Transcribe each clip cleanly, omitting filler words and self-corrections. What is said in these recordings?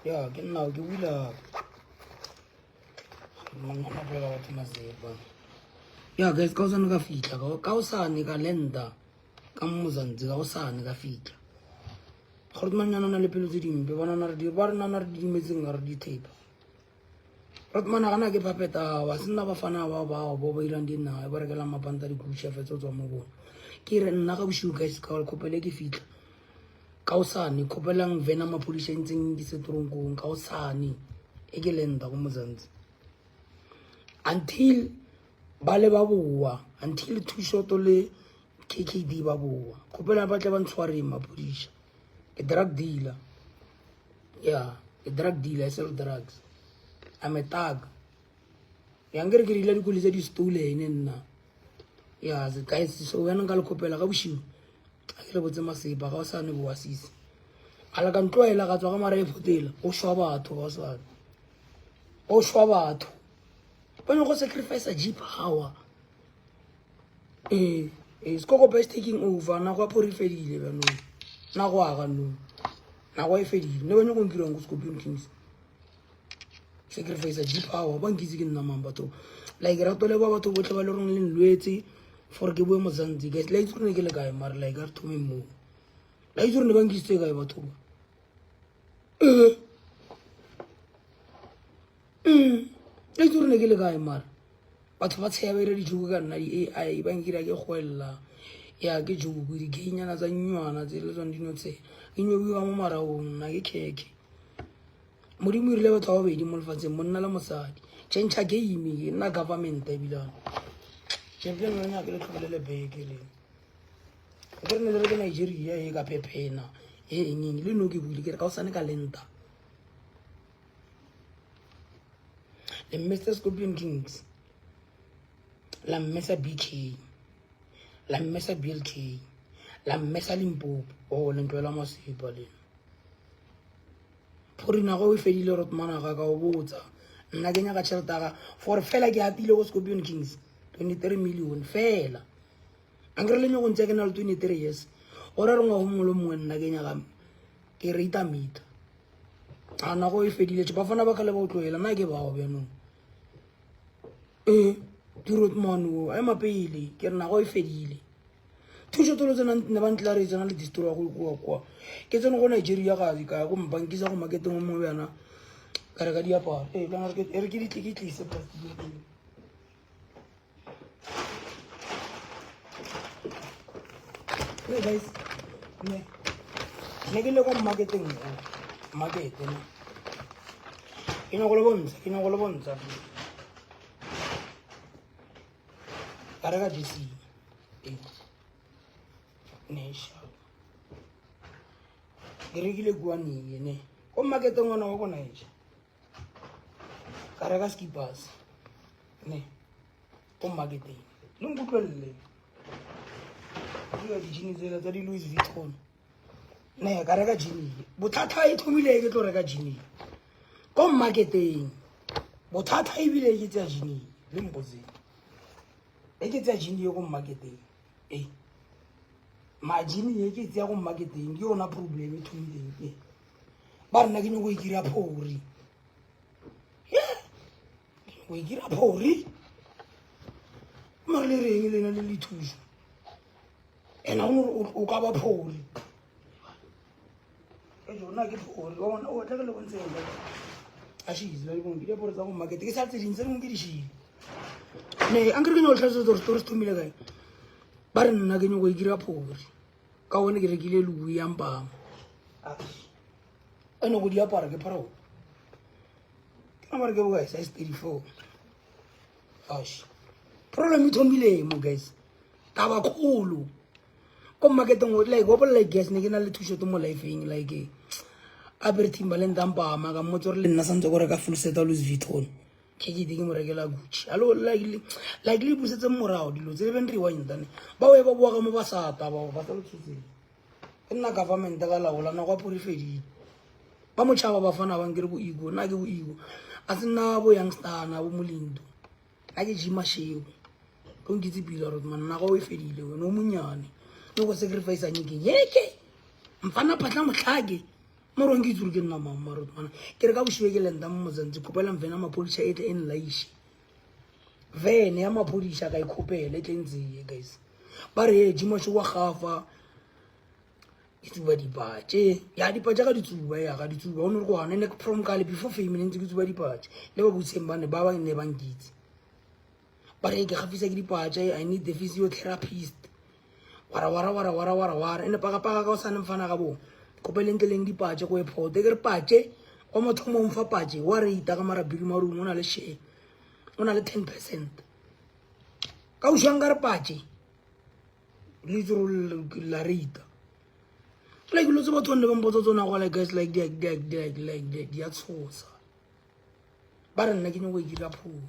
Ya, ke nna ke bula mangwana bolela batho mazepa. Ya guys, ka osane ka fihla, ka osane ka lenda ka Mozambique, ka osane ka fihla. Gore manyana na le pelo tse dimpe, bona na re di ba re nana re di dumetseng ga re di tape. Rotmana gana ke phapeta ba se nna bafana ba bao bo ba irang dinawa ba rekelang mapanta di-Gucci a fetsa o tswa mo bona. Ke re nna ga bošigo guys ka gore kgopele ke fitlha ka osane kgopelang vena maphodisa e ntseng ke se toronkong ka osane e ke lenta ko Mozantsi until ba le ba boa until Thusoto le KKD ba boa kgopela ba tle ba ntshwareng maphodisa ke drug dealer. Yeah, a drug dealer, I sell drugs. I'm a thug. Ya nkere ke rile dikoloi tse di stolen nna. Yeah, the guys so wena nka le khopela ga bošiu. A ke le botse masepa ga o sa ne boa sisi. A la ka ntloela ga tswa ka mara e photela. O shwa batho ga o sa. O shwa batho. Ba nyoko sacrifice G power. Ee, ee, Sekokopa is taking over. Nako ya phori e fedile bjanong. Nako a ga no. Nako e fedile. Ne ba nyako nkirang ko Scorpion Kings. Sacrifice G power. Ba nkitse ke nna mang batho. Like rato le ba batho botlhe ba le rong le nlwetse for ke boe Mozambique. Guys, la itse gore ne ke le kae mare like a re thomeng moo. La itse gore ne ba nkisitse kae batho ba. Eh. Mm. La itse gore ne ke le kae mare. Batho ba tsheya ba ira di-joke ka nna di-A_I ba nkira ke goelela ya ke joke di-gay-nyana tsa nnywana tse le tsone di no tsheya ke nyobiwa mo maraong nna ke khekhe. Modimo o irile batho ba babedi mo lefatsheng monna le mosadi change game ke nna government ebilane champion le nyake le tlhobolele beke le ke re ne le re ke Nigeria e ka phephena e eng eng le no ke buile ke re ka osane ka lenta le Mr Scorpion Kings la mmesa BK la mmesa BLK la mmesa Limpopo o le ntlo la masepa le phori nako e fedile rotmana ga ka o botsa nna ke nyaka tšhelete ga for fela ke atile go Scorpion Kings 23 million fela ankere le nyoko ntse ke na le 23 years o re re ngwago mongwe le mongwe nna ke nyaka ke rata meter a nako e fedile bafana ba kgale ba o tloela nna ke bao bjanong ee dirotman o ema pele ke re nako e fedile thuso tolo tsena ne ba ntla re tsena le destroy go kwa kwa ke tsene go Nigeria ga di ka go mbankisa go marketeng o mongwe bjana ka reka diaparo ee e re ke di ke tlise plastic Hey guys, ne ne ke le ko marketeng market ne ke nyako le bontsha ke nyako le bontsha ka reka jersey e ne sharp ke rekile kua nee ne ko marketeng ona wa ko Niger ka reka skippers ne ko marketeng le nkutlwelele dira dijini tsela tsa di-louis vuitton ne ka reka jini bothata e thomile ke tlo reka jini ko marketeng bothata ebile ke tseya jini le mpotseng e ke tseya jini ye ko marketeng e majini ye ke tseya ko marketeng ke yona problem e thomileng e ba rena ke nyako ikira phori go ikira phori mare le reng lena le le thuso ena go o ka ba phori e jona ke phori wa bona o tla ke le bontshe eng a shile le bone ke diaparo tsa go market ke sa tse ding tse dingwe ke di shile ne a nkere ke nyako tlhalosetsa gore story se thomile kae ba re nna ke nyako ikira phori ka gone ke rekile lui ya mpama ene go di apara ke proud ke namare ke bokae size 34 ash problem e thomile mo guys taba kgolo ko marketeng like wa bolela guys ne ke na le thuso to mo lifeng like a bere timbaland a mpama ka mmotsa gore le nna santse ko reka full set a louis vuitton ke ke ke mo rekela Gucci alo like like le busetse morago dilo tse beng rewind ne ba we ba boa ka mo ba sa ta ba ba sa le tshotseng ke nna government ka laola nako ya phori fedile ba motšhaba ba fana ba nkere bo ego nna ke bo ego a se nna bo youngster na bo molindo nna ke jima sheo ko nkitse pila gore man nako e fedile wena o monnyane ne go sacrifice anyeke yeke mfana phatla motlhake. Mara nke itse gore ke nna mang mara mana ke re ka bošibe ke lenda mo Mozambique kgopelang vene ya maphodisa e tle e nlaiše vene ya maphodisa ka e kgopela e tle ntseye guys ba re e Jimasho wa gafa ke tsuba dipatše ya dipatše ga di tsuba ya ga di tsuba o ne re go gana ne from kale before fame ne ntse ke tsuba dipatše le ba botsheng ba ne ba ba ne ba nkitse ba re ke gafisa ke dipatše i need the physiotherapist wara wara wara wara wara wara ene paka paka ka o sane mfana ga bo kopele ntle leng dipatše go airport ke re patše wa mathomong fa patše wa re ita ka mara biri marung o na le share o na le 10% ka o shang ka re patše le itse la re ita like lo tse batho ne ba mpotsa tsona go like guys like di di di like di a tshosa ba re nna ke nyako e dira phori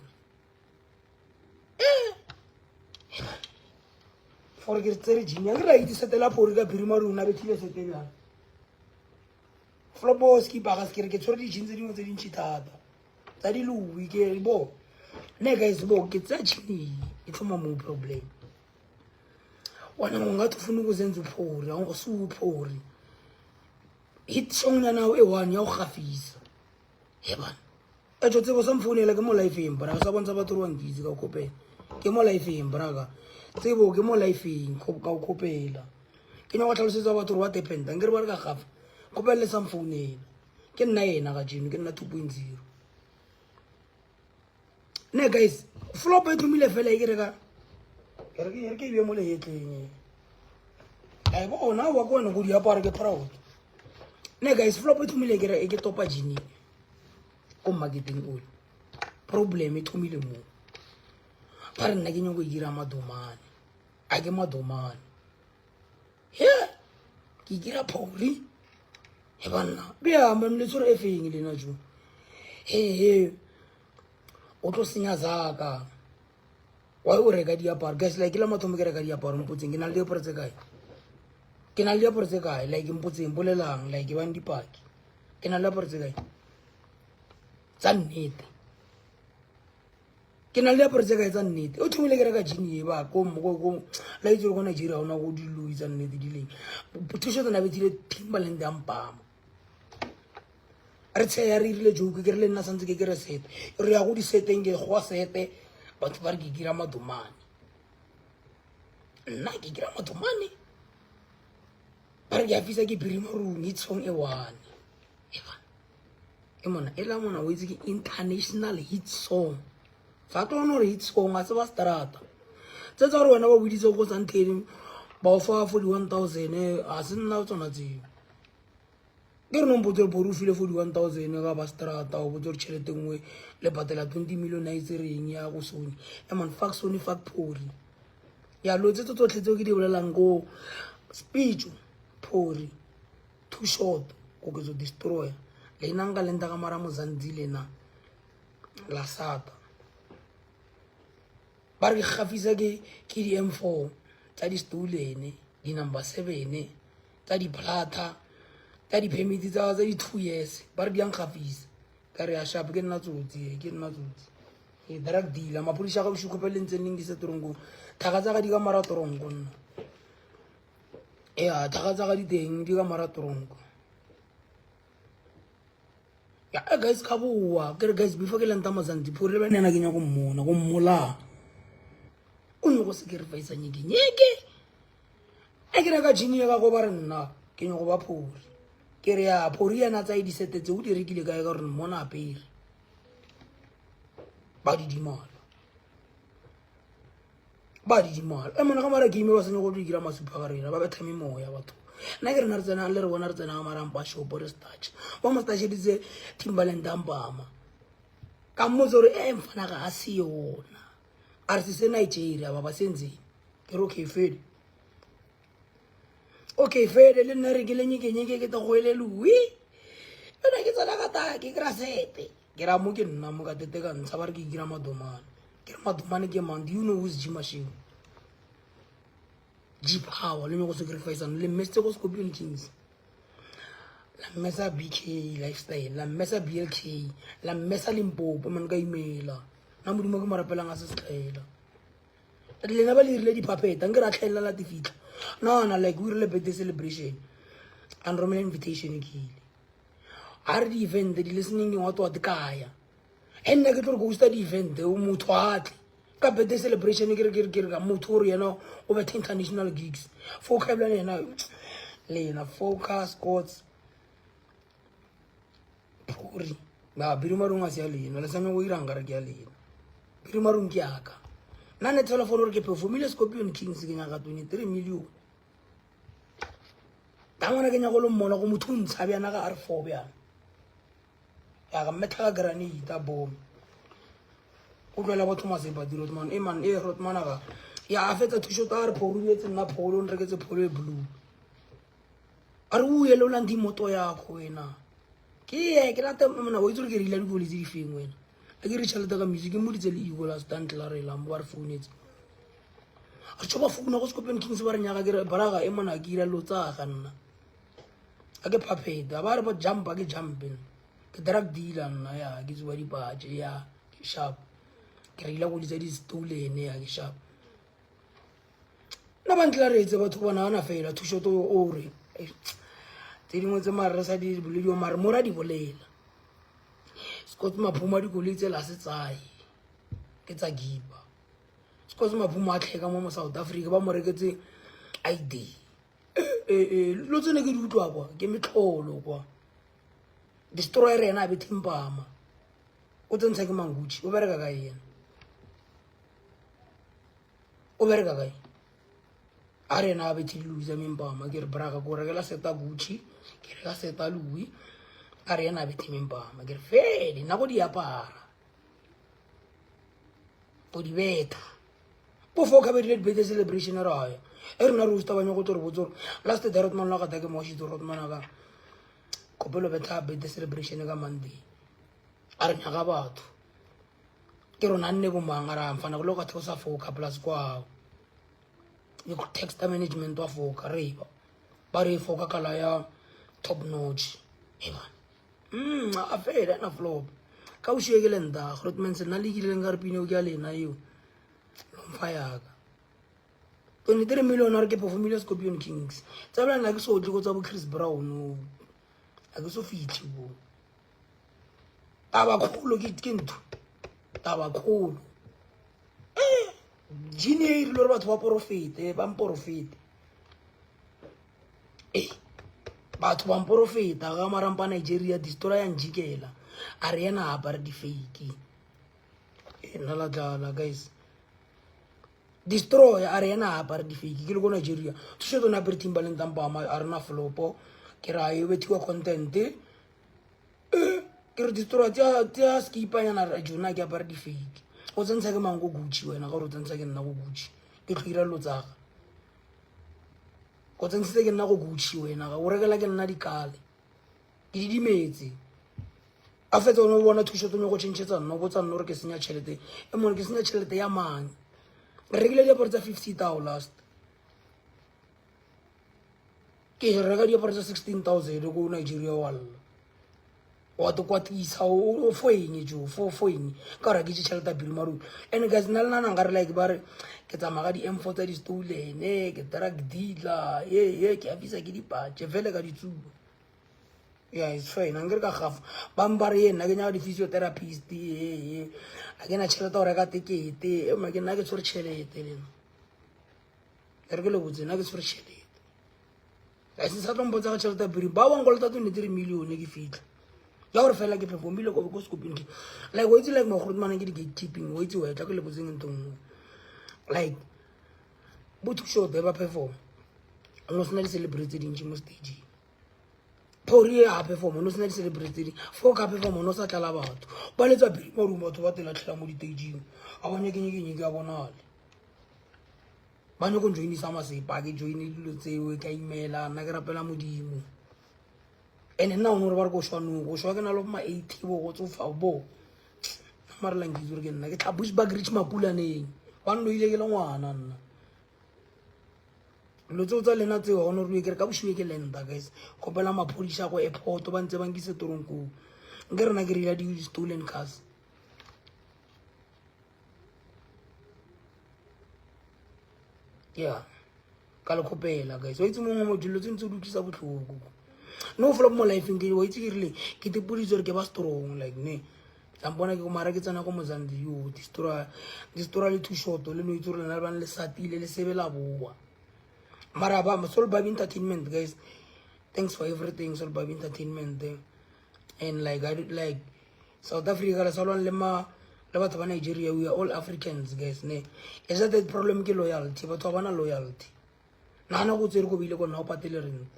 gore ke re tsere jini a ke ra itse setela phori ka phirima rona bethile sete bjang flopo skipa ga se ke re ke tshwere dijini tse dingwe tse dintšhi thata tsa dilowi ke bo ne guys bo ke tsaya jini e tlhoma mo problem wena ungathi ufuna ukuzenza uphori awusuwe uphori hit song nyana e one ya go gafisa he bana etso tsebo sa mfounela ke mo lifeng braka sa bontsha batho gore wa nkitse ka kgopela ke mo lifeng braka tsebo ke mo lifeng ka o kgopela ke nyaka go tlhalosetsa batho gore what happened nkere ba re ka gafa kgopelele sa mfounela ke nna yena ka jeno ke nna 2.0 ne guys flop e tlomile fela e ke re ka re ke e be mo lehetleng e bona wa ko wena go diaparo ke proud ne guys flop e thomile ke re e ke topa jini ko marketing ole problem e thomile mo ba re nna ke nyako e dira madomane a ke madomane he ke dira phori he banna bea man le tshwere e feng lena jo he he o tlo senya zaka why o reka diaparo guys like ke la mathomo ke reka diaparo mpotseng ke na le diaparo tse kae ke na le diaparo tse kae like mpotseng bolelang like bang dipaki ke na le diaparo tse kae tsa nnete ke na le diaparo tse kae tsa nnete o thomile ke reka jini e ba ko la itse gore ko nigeria gona go diloi tsa nnete di leng thuso tsena bethile timberland ya mpama re tsheya re irile joke ke re le nna santse ke kere sete re ya go diseteng ke goa sete batho ba re ke dira madomane nna ke dira madomane ba re ke a fisa ke phirima rung e tshong e one e mona e la mona o itse ke international hit song fa tlo bona gore hit song a se ba strata tse tsa gore wena ba boditse go santlheng ba o fa 41000 a se nna tsona tseo ke re nompotse gore bore o file 41000 ka ba strata o botse gore tšhelete nngwe le patela 20 million a itse reng ya go sony eman fuck sony fuck phori ya lo tse tse tsotlhe tseo ke di bolelang ko speech phori too short koketso destroyer lena nka lenta ka mara mozanzi lena la sata ba re ke gafisa ke ke di M4 tsa di stolen di number 7 tsa di plata tsa di permit tsa tsa di 2 years ba re di yang gafisa ka re ya sharp ke nna tsotsi ke nna tsotsi e drug dealer maphodisa ga boshuko pele ntse neng ke se toronko thaka tsa ga di ka mara toronko nna ya thaka tsa ga di teng di ka mara toronko ya eh, guys ka boa ke re guys before ke lenta mozanti phori le bana ke nyako mmona go mmolaa o nyako sacrifice nyeke nyeke a ke reka jini ya ka go ba re nna ke nyako ba phori ke re ya phori yena tsa e disete tse o di rekile kae ka gore mmona apere ba didimala ba didimala e mona ka mara game ba senya go di dira masupa ka rena ba betha memoya batho nna ke rena re tsena le re bona re tsena ka marampa shopo re starch ba mo starcheditse timberland ampama ka mmotsa gore e mfana ga a se yona a re se se nigeria ba ba senzeng ke re okay fele okay fele le nna re ke le nyekenyeke ke togoeleloe ena ke tsena ka ta ke kry-a sete ke ra mo ke nna mo ka tete ka ntsha ba re ke dira madomane ke re madomane ke mang do you know who's g machine g power le me go sacrifice le mmesitse go scorpion kings la mmesa bk lifestyle la mmesa blk la mmesa limpopo mane ka imela nna modimo ke mo rapelang a se setlaela lena ba le irile diphapeta nke ra tlhaelela la te fitlha no na like o irile birthday celebration a nromela invitation ke ile. Ga re di-event di-listening what what kaya. E nna ke tlo re ko hosta di-event motho a tle. Ka birthday celebration ke re ke re ke re ka motho o re yena o betha international gigs. Foka ebile yena lena Foka Scotts Phori. Ba biri marung a se ya lena le sa nyako irang ka re ke ya lena. Biri marung ke yaka. Nna ne thola phone gore ke performile Scorpion Kings ke nyaka 23 million. Ka ngwana ke nyako lo mmona go motho o ntsha bjana ga a re fo bjana. Ya ga mmetha ka granite a bom. O tlwela batho masepa di rotman e man e rotman ga. Ya a fetsa thuso ta re pholo etse nna pholo nreketse pholo e blue. A re o yele o landi moto yakho wena. Ke ye ke rata mona o itse gore ke reila dikoloi tse di feng wena. A ke re tšhelete ka music ke mmoditse le ego la stand la re la mo ba re founetse. Re tsho ba founa go Scorpion Kings ba re nyaka ke re braga e mona ke ira lo tsa ga nna. A ke puppet a ba re ba jump ke jump ke drug dealer nna ya ke tsuba dipatše ya ke sharp. Ke reila koloi tsa di stolen ya ke sharp. Nna ba ntlaretse batho ba nagana fela thušo to o re tse dingwe tse mare re sa di bolediwa mare mo ra di bolela. Scott Maphuma dikoloi tsela se tsaye ke tsa giba. Scott Maphuma a tlheka mo mo South Africa ba mo reketse ID. Dilo tse ne ke di utlwa kwa ke metlholo kwa. Destroyer ena a bethe mpama. O tsentsha ke Manguchi o bereka kae yena? O bereka kae? A re ena a bethe dilo tsa mempama ke re braga ko rekela seta Gucci ke reka seta Louis a re ena a bethe mempama ke re fele nna go di apara go di betha bo fo khabe dile di-birthday celebration ra ya e rena re usta ba nyako tlo re botse gore last day rotman la gata ke mošitse rotman ka kgopelo betha birthday celebration ka Monday a re nyaka batho ke rona nne bomang a ra mfana go le ka theosa foka plus kwao ke go texta management wa foka re ba ba re foka kala ya top notch e man a fela na flop ka o shie ke le nta grootman se nna le kile nka re pine o ke a lena eo lo mfa yaka 23 million a re ke performile Scorpion Kings tsa bjale nna ke so tle go tsa bo Chris Brown a ke so fitlhe bo taba kgolo ke ke ntho taba kgolo eh jini e rile gore batho ba porofete ba mporofete eh batho ba mporofeta ga marampa Nigeria distora ya njikela a re yena apare di-fake e nna la dlala guys destroy a re yena a apare di-fake ke le ko Nigeria thuso tsone apere Timberland tampama a rena flopo ke ra e bethiwa content eh ke re destroy tsa skipanyana re jona ke apare di-fake o tsentsha ke mang ko Gucci wena ga gore o tsentsha ke nna ko Gucci ke tlo ira dilo tsaga o tsentshitse ke nna go Gucci wena ga o rekela ke nna dikale ke didimetse a fetsa o ne o bona thuso tlo go tšhentšhetsa nna o botsa nna gore ke senya tšhelete e mone ke senya tšhelete ya mang re rekile diaparo tsa 50 thou last ke reka diaparo tsa 16,000 ko Nigeria wa lla wa te kwatisa o fo eng jo fo fo eng ka gore ke tšhelete ya biri marung and guys nna le nna nka re like ba re ke tsamaya ka di-M4 tsa di-stolen ke drug dealer ye ye ke afisa ke dipatše fele ka ditsuba yeah it's fine a nkere ka gafa bangwe ba re ye nna ke nyaka di-physiotherapist ye a ke na tšhelete go reka tekete e ma ke nna ke tshwere tšhelete lena e re ke le botse nna ke tshwere tšhelete a se sa tlo mpotsa ka tšhelete ya biri ba bang kolota 23 million ke fitlha ya gore fela ke performile ko ko Scorpion King like o itse like magorotmana ke di-gatekeeping o itse wa tla ke le botseng ntho nngwe like bo thušo ba perform no sena di-celebrate tse dintši mo stageng phori e a perform no sena di-celebrate tse ding fo ka perform no sa tlala batho ba letsa biri marumo batho ba telatlhela mo di-stageng a ba nyekenyekenye ke a bonale ba nyako njoinisa masepa ke joine dilo tseo ka imela nna ke rapela modimo and nna one gore ba re ko shwa nong go shwa ke na le ma 80 bo go tsofa bo mare lang ke itse gore ke nna ke tla bushbuck rich mapulaneng ba nnoile ke le ngwana nna dilo tseo tsa lena tseo gone gore ke re ka boshiwe ke lenta guys kgopela maphodisa go airport ba ntse ba nkise toronkong nke rena ke reila di-stolen cars ya ka le kgopela guys wa itse mongwe mo dilo tse ntse di utlwisa botlhoko. No flop mo lifeng ke wa itse ke rile ke tipoditse gore ke ba strong like ne. Tla mpona ke mara ke tsena ko Mozambique yo distora distora le too short le no itse gore lena le bang le satile le sebe la boa. Mara ba Soul Baby Entertainment guys. Thanks for everything Soul Baby Entertainment. And like I like South Africa le sa lwane le ma le batho ba Nigeria we are all Africans guys ne. Is that the problem ke loyalty batho ba bana loyalty. Nagana go tsere ko bile ko nna o patele rent.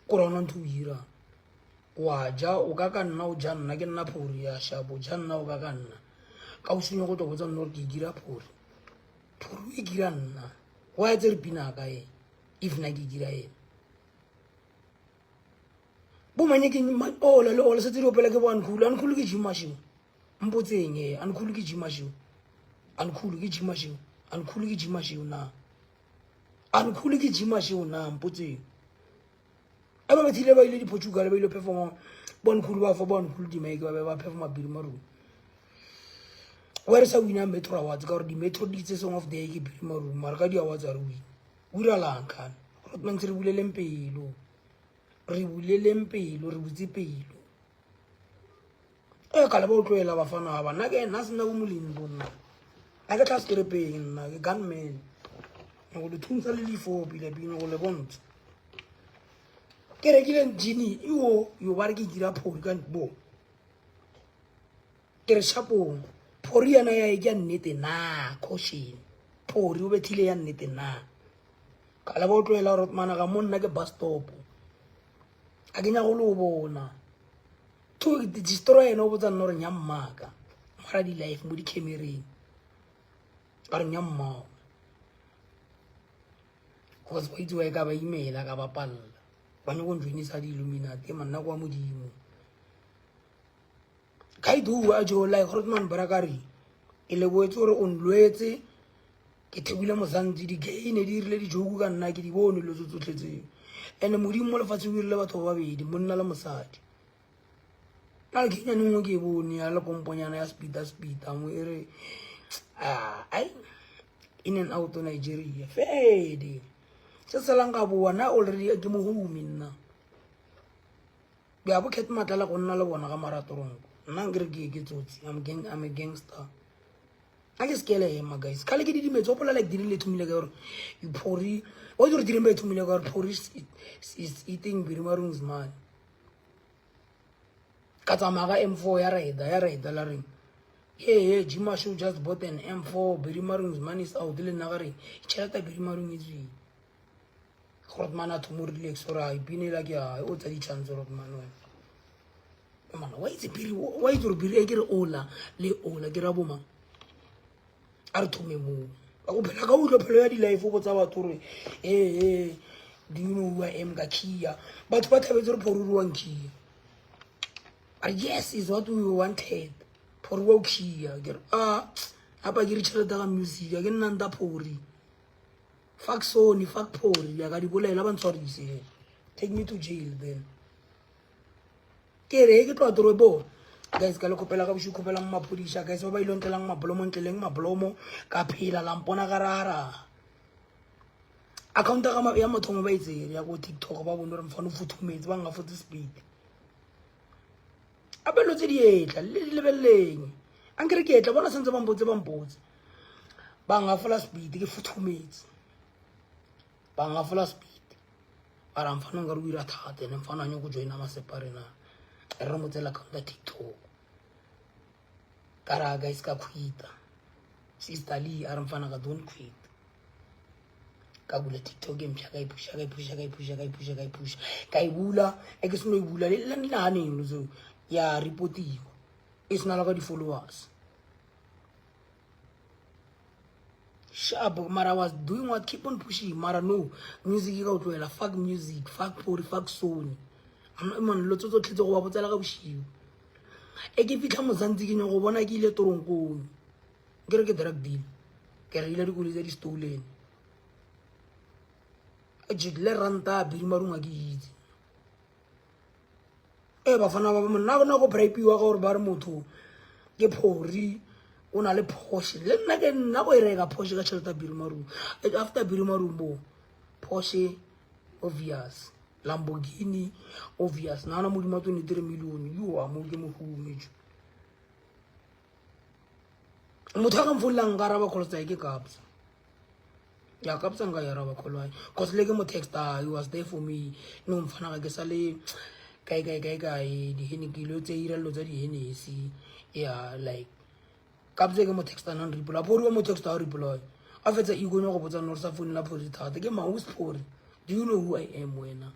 Ko ra ona ntho o ira. Wa ja o ka ka nna o ja nna ke nna phori ya shapo ja nna o ka ka nna. Ka o sunya go tlo botsa nna gore ke dira phori. Phori o e dira nna. Wa etse re pina ka e if nna ke dira ena. Bo manye ke ola le ola setse di opela ke bo Uncool. Uncool ke Jim Mashimo. Mpotseng e Uncool ke Jim Mashimo. Uncool ke Jim Mashimo. Uncool ke Jim Mashimo na. Uncool ke Jim Mashimo na mpotseng. A ba bethile ba ile di Portugal ba ile performa bo Uncool ba fa bo Uncool di mic ba be ba performa Biri Maru. Wa re sa wina Metro Awards ka gore di Metro di itse song of the year ke Biri Maru mara ka di awards a re win. O iralang kgane? Rotmans re buleleng pelo. Re buleleng pelo, re butse pelo. E ka le ba o tloela bafana ba nna ke nna sena bo molemi bo nna. Nna ke tla sekerepeng nna ke gunman. Go le thuntsha le lefo pila pila go le bontsha. Ke rekile jini iwo yo ba re ke dira phori ka bo. Ke re shapong phori yana ya e ke ya nnete na caution. Phori o bethile ya nnete na. Ka le ba o tloela gore mana ga mo nna ke bus stop. A ke nyako le o bona. To destroy ena o botsa nna gore nya mmaka. Mara di life mo di camereng. Ka re nya mmao. Cause ba itse wa e ka ba imela ka ba palla. Ba nyako njoinisa di Illuminati manna kwa modimo. Ka iduwa jo like Grootman Brakari. E leboetse gore o nlwetse ke thekile mosantsi di-gay ne di irile di-joke ka nna ke di bone dilo tse tsotlhe tseo and modimo mo lefatsheng o irile batho ba babedi monna le mosadi na le kenyane nngwe ke e bone ya le komponyana ya speeda speeda mo e re ai in and out Nigeria fede se salang ka boa na already ke mohumi nna bja bo cat matlala go nna le bona ga maratoronko nna nkere ke ke tsotsi I'm gang I'm a gangster a ke sekele ema guys kgale ke didimetse gopola like direng le thomile ka gore phori o itse gore direng ba e thomile ka gore phori is eating birimarung's money ka tsamaya ka M4 ya reda ya reda la reng ee Jimasho just bought an M4 birimarung's money is out le nna ka reng tšhelete ya birimarung e tswile Grootman a thomo relax gore a ipinela ke a o tsa di-chance Grootman wena mana wa itse biri wa itse gore biri e ke re ola le ola ke ra bomang a re thome moo ka go phela ka utlwa phelo ya di-life o botsa batho gore ee do you know who I am ka kia batho ba thabetse gore phori ruang kia a yes is what we wanted phori wa o kia ke re a apa ke re tšhelete ga music a ke nna nta phori fuck sony fuck phori ya ka di bolela ba ntshwarise take me to jail then ke re ke tloa toropo guys ka le kgopela ka bošego kgopelang maphodisa guys ba ba ile ntlelang mabolomo ntleleng mabolomo ka phela la mpona ka rara account ya ya mathomo ba e tsere ya ko tiktok ba bone gore mfane o futhumetse ba nga fotse speed ape lo tse di etla le di lebeleleng a nkere ke etla bona sentse ba mpotse ba mpotse ba ngafola speed ke futhumetse ba ngafola speed mara mfana nkare o ira thata ene mfana a nyako joina masepa rena re mo tsela account ya tiktok ka ra guys ka quita sister lee a re mfana ka don't quit ka bula tiktok e mpšha ka e pusha ka e pusha ka e pusha ka e pusha ka e pusha ka e bula e ke seno e bula le le naganeng lo tseo ya reportiwa e sena le ka di-followers sharp mara I was doing what keep on pushing mara no music e ka o tlohela fuck music fuck pori fuck sony man lo tse tsotlhe tse go ba botsela ka bošiu e ke fitlha mozantsi ke nyako bona ke ile toronkong ke re ke drug deal ke re ile dikoloi tse di stolen le ranta a biri marung a ke itse ee bafana ba nna bona go bribiwa ka gore ba re motho ke phori o na le Porsche le nna ke nna go e reka Porsche ka tšhelete ya biri marung after biri marung bo Porsche. Obvious. Lamborghini, obvious. Nana modimo wa 23 million, yo a mo ke mohumi jo. Motho a ka mfolela nka araba call tsa ke kapsa. Ya kapsa nka ya araba call wa. Cause le ke mo texta, he was there for me. No mfana ga ke sa le kae kae kae kae di hene ke lo tse ira lo tsa di henesi. Yeah, like kapsa ke mo texta nang reply. Phori wa mo texta a reply. A fetsa ego go botsa no sa phone la phori thata. Ke mouse phori. Do you know who I am wena?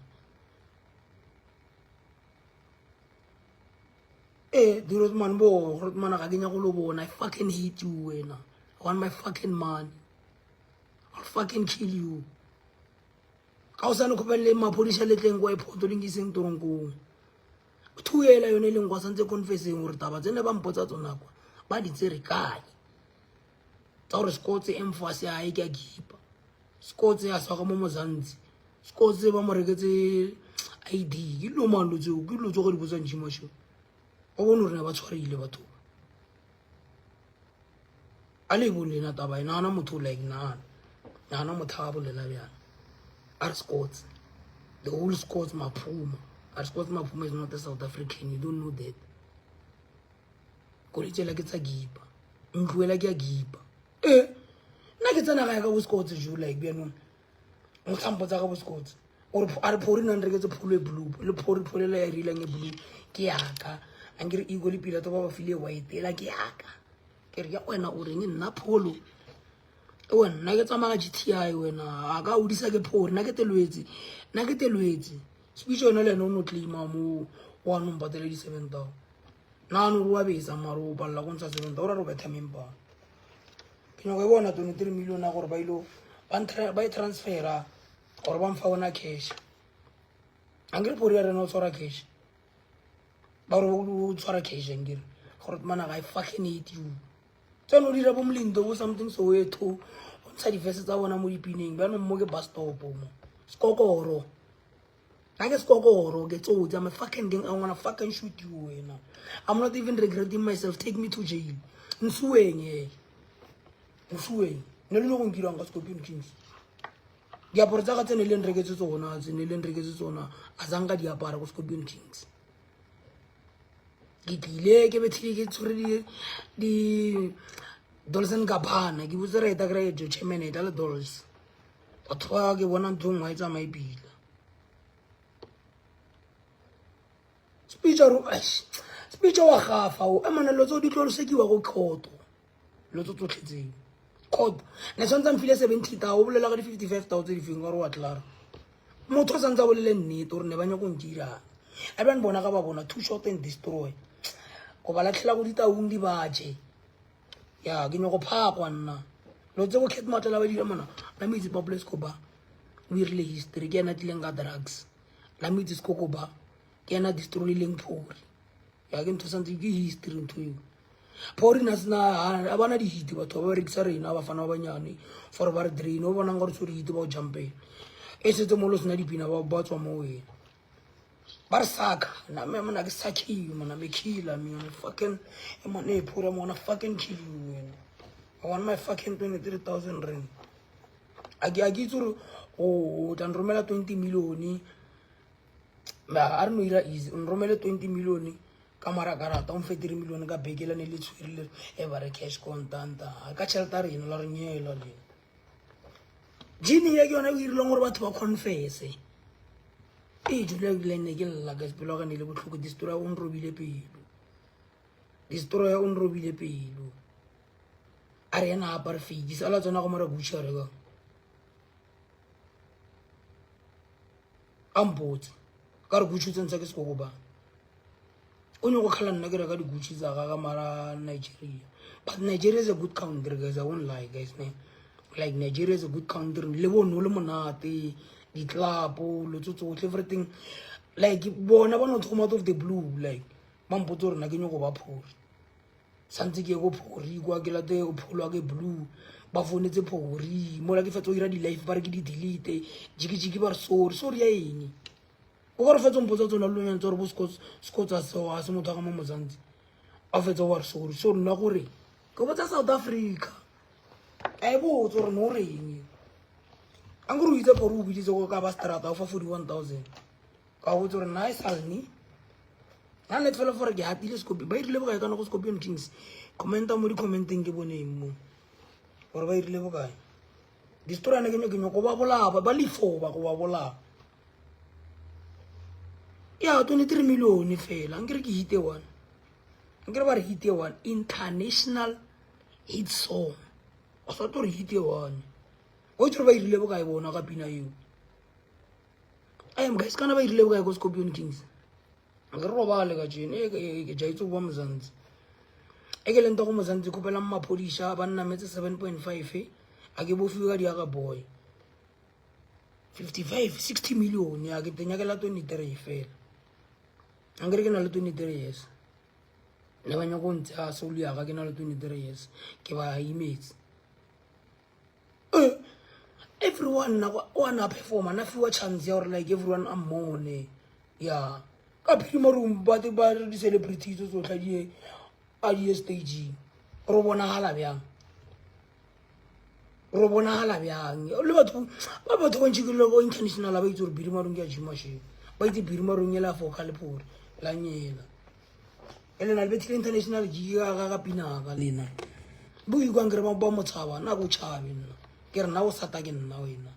Eh, dilo man bo, gore man ga ke nyako lo bona. I fucking hate you wena. I want my fucking money. I'll fucking kill you. Ka o sa ne khopelele maphodisa le tleng kwa airport le nkiseng toronkong. Thuela yone e leng kwa santse confesseng gore taba tsene ba mpotsa tsona kwa ba di tsere kae. Tsa gore sekotse M4 se ae ke a gipa. Sekotse a swa mo Mozantsi. Sekotse ba mo reketse ID. Ke dilo mang lo tseo, ke dilo tse go di botsang Jima sho. O bone gore ne ba tshwarile batho. A le bone lena taba e nagana motho like nagana. Nagana motho a bolela bjang. A re Scots. The whole Scots Maphuma. A re Scots Maphuma is not a South African. You don't know that. Koloi tsela ke tsa gipa. Ntlo ela ke ya gipa. Eh, nna ke tsena gae ka bo Scots jo like bjanong. Motlhampo tsa ka bo Scots. Or a re phori nna nreketse pholo e blue le phori pholo ela ya rilang e blue ke yaka. Ankere ego le pila to ba ba file white ela ke yaka. Ke re ya wena o reng nna pholo. E wena nna ke tsamaya ka GTI wena a ka odisa ke phori nna ke telwetse nna ke telwetse. Speech yone le ene o no claima mo wa no mpatele di 7000. Nna no re wa betsa mara o palela go ntsha 7000 o ra re o betha mempa. Ke nyaka e bona 23 million ya gore ba ilo ba e transfera gore ba mfa ona cash. Ankere phori ya rena o tshwara cash. Ba re o tshwara cash ankere. Gore mana ga I fucking hate you. Tseno o dira bo Molindo bo something Soweto. O ntsha difese tsa bona mo dipineng. Bjanong mo ke bus stop mo. Sekokoro. Ga ke sekokoro ke tsotsi. I'm a fucking gang. I wanna fucking shoot you wena. I'm not even regretting myself. Take me to jail. Nsuweng eh. Nsuweng. Ne le go nkirang ka Scorpion Kings. Diaparo tsa ka tse ne le nreketse tsona, tse ne le nreketse tsona, a zanka di apara ko Scorpion Kings. Ke tlile ke bethile ke tshwere di di Dolce and Gabbana ke botse re eta kry jo chairman eta le Dolce. Batho ba ke bona ntho nngwe e tsamaye pila. Speech ro speech wa gafa o emana lo tso di tlolosekiwa go khoto. Lo tso tsotlhe tseo. Court ne tshwanetse a mfile 70 o bolela ka di 55 tao tse di feng ka gore wa tlara. Motho o santse a bolele nnete gore ne ba nyako nkirang. A bjang bona ga ba bona too short and destroy. Go ba latlhela go ditaung di ba je. Ya ke nyako phakwa nna. Lo tse go Cat Matlela ba dira mona la metsi Pablo Escobar. O irile history ke ena tlileng ka drugs. La metsi Skokoba ke ena destroyileng phori. Ya ke ntho santse ke history ntho eo. Phori na sena a bana dihiti batho ba rekisa rena bafana ba banyane for ba re drain o bonang gore tshwere hiti ba o jumpela. E setse mo lo sena dipina ba ba tswa mo wena. Ba re saka na me mona ke sakhiwe mona me killer me I'm fucking mona e phura mona fucking kill you wena. I want my fucking 23,000 rand. A ke a ke itse gore o tla nromela 20 million. A re no ira easy o nromele 20 million ka mara karata o mfe 3 million ka beke la ne le tshwere le e ba re cash contanta ka tšhelete a rena la re nyela le gene ye ke yone o irileng gore batho ba confesse ee julia le nne ke lla ka pelo ka ne le botlhoko destroy o nrobile pelo destroy o nrobile pelo a re ena apare fake sala tsona go mara gucci a reka a mpotse ka re gucci o tsentsa ke sekoko ba o nyako kgala nna ke reka di-gucci tsa gage mara Nigeria but Nigeria is a good country guys I won't lie guys ne like Nigeria is a good country le bone o le monate di-club lo tso tsotlhe everything like bona ba no thoma out of the blue like ba mpotse gore nna ke nyako ba phori santse ke ye ko phori kwa ke late o pholwa ke blue ba founetse phori mola ke fetsa go dira di-life ba re ke di-delete jikijiki ba re sorry sorry ya eng o ka re fetsa mpotsa tsona lonyane tsa gore bo Scotts a seo a se motho wa ka mo Mozantsi a fetsa wa re sorry so nna gore ke botsa South Africa a e botse gore ne o reng. A nkere o itse gore o biditse go ka ba strata o fa 41000. Ka go botsa gore nna e salne. Nna net fela gore ke hatile Scorpion. Ba irile bokae kana go Scorpion Kings? Commenta mo di-commenteng ke boneng mo. Gore ba irile bokae. Distorane ke nyoko nyoko ba bolaya ba lifoba go ba bolaya. Ya 23 million fela. Nkere ke hite one. Nkere ba re hite one international hit song. O sa tlo re hite one. O itse gore ba irile bokae bona ka pina eo. Em guys kana ba irile bokae ko Scorpion Kings. Ke re robale ka tšene e ke jaitse go ba Mzansi. E ke leng go Mzansi kgopelang maphodisa ba nnametse 7.5 a ke bofiwe ka diaga boy. 55 60 million ya ke tenya ke la 23 fela. Ankere ke na le 23 years. Ne ba nyako ntse a soul ya ka ke na le 23 years ke ba imetse. Eh, everyone na o a na performa na fiwa chance ya gore like everyone a mmone ya ka phirima room ba ba di-celebrity tse tsotlhe di ye a di ye stageng re bonagala bjang re bonagala bjang le batho ba batho bantši ke le bo international ba itse gore birimarong ke ya jimašeng ba itse birimarong e la foka le phore la nyela e lena le bethile international ke ga ga pinaka lena bo ikwang ke re ba mo tshaba nna ko tšhabe nna ke re nna o sata ke nna wena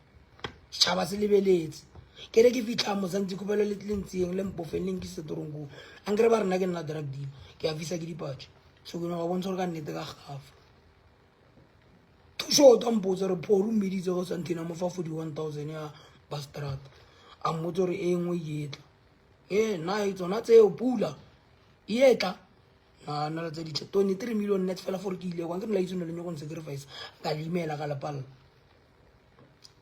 setšhaba se lebeletse ke re ke fitlha mosantse kgopelo le le ntseng le mpofeng le nkise toronkong a nkere ba rena ke nna drug dealer ke a fisa ke dipatše so ke nyaka bontsha gore ka nnete ka gafa thuso o tla mpotsa gore phoro mmeditse go santhina mo fa 41000 ya bastrata a mmotsa gore e nngwe e etla ee na e tsona tseo pula e etla na na le tse ditšhe 23 million net fela for ke ile kwa ke nla itse ne le nyoko sacrifice ka le imela ka lepalla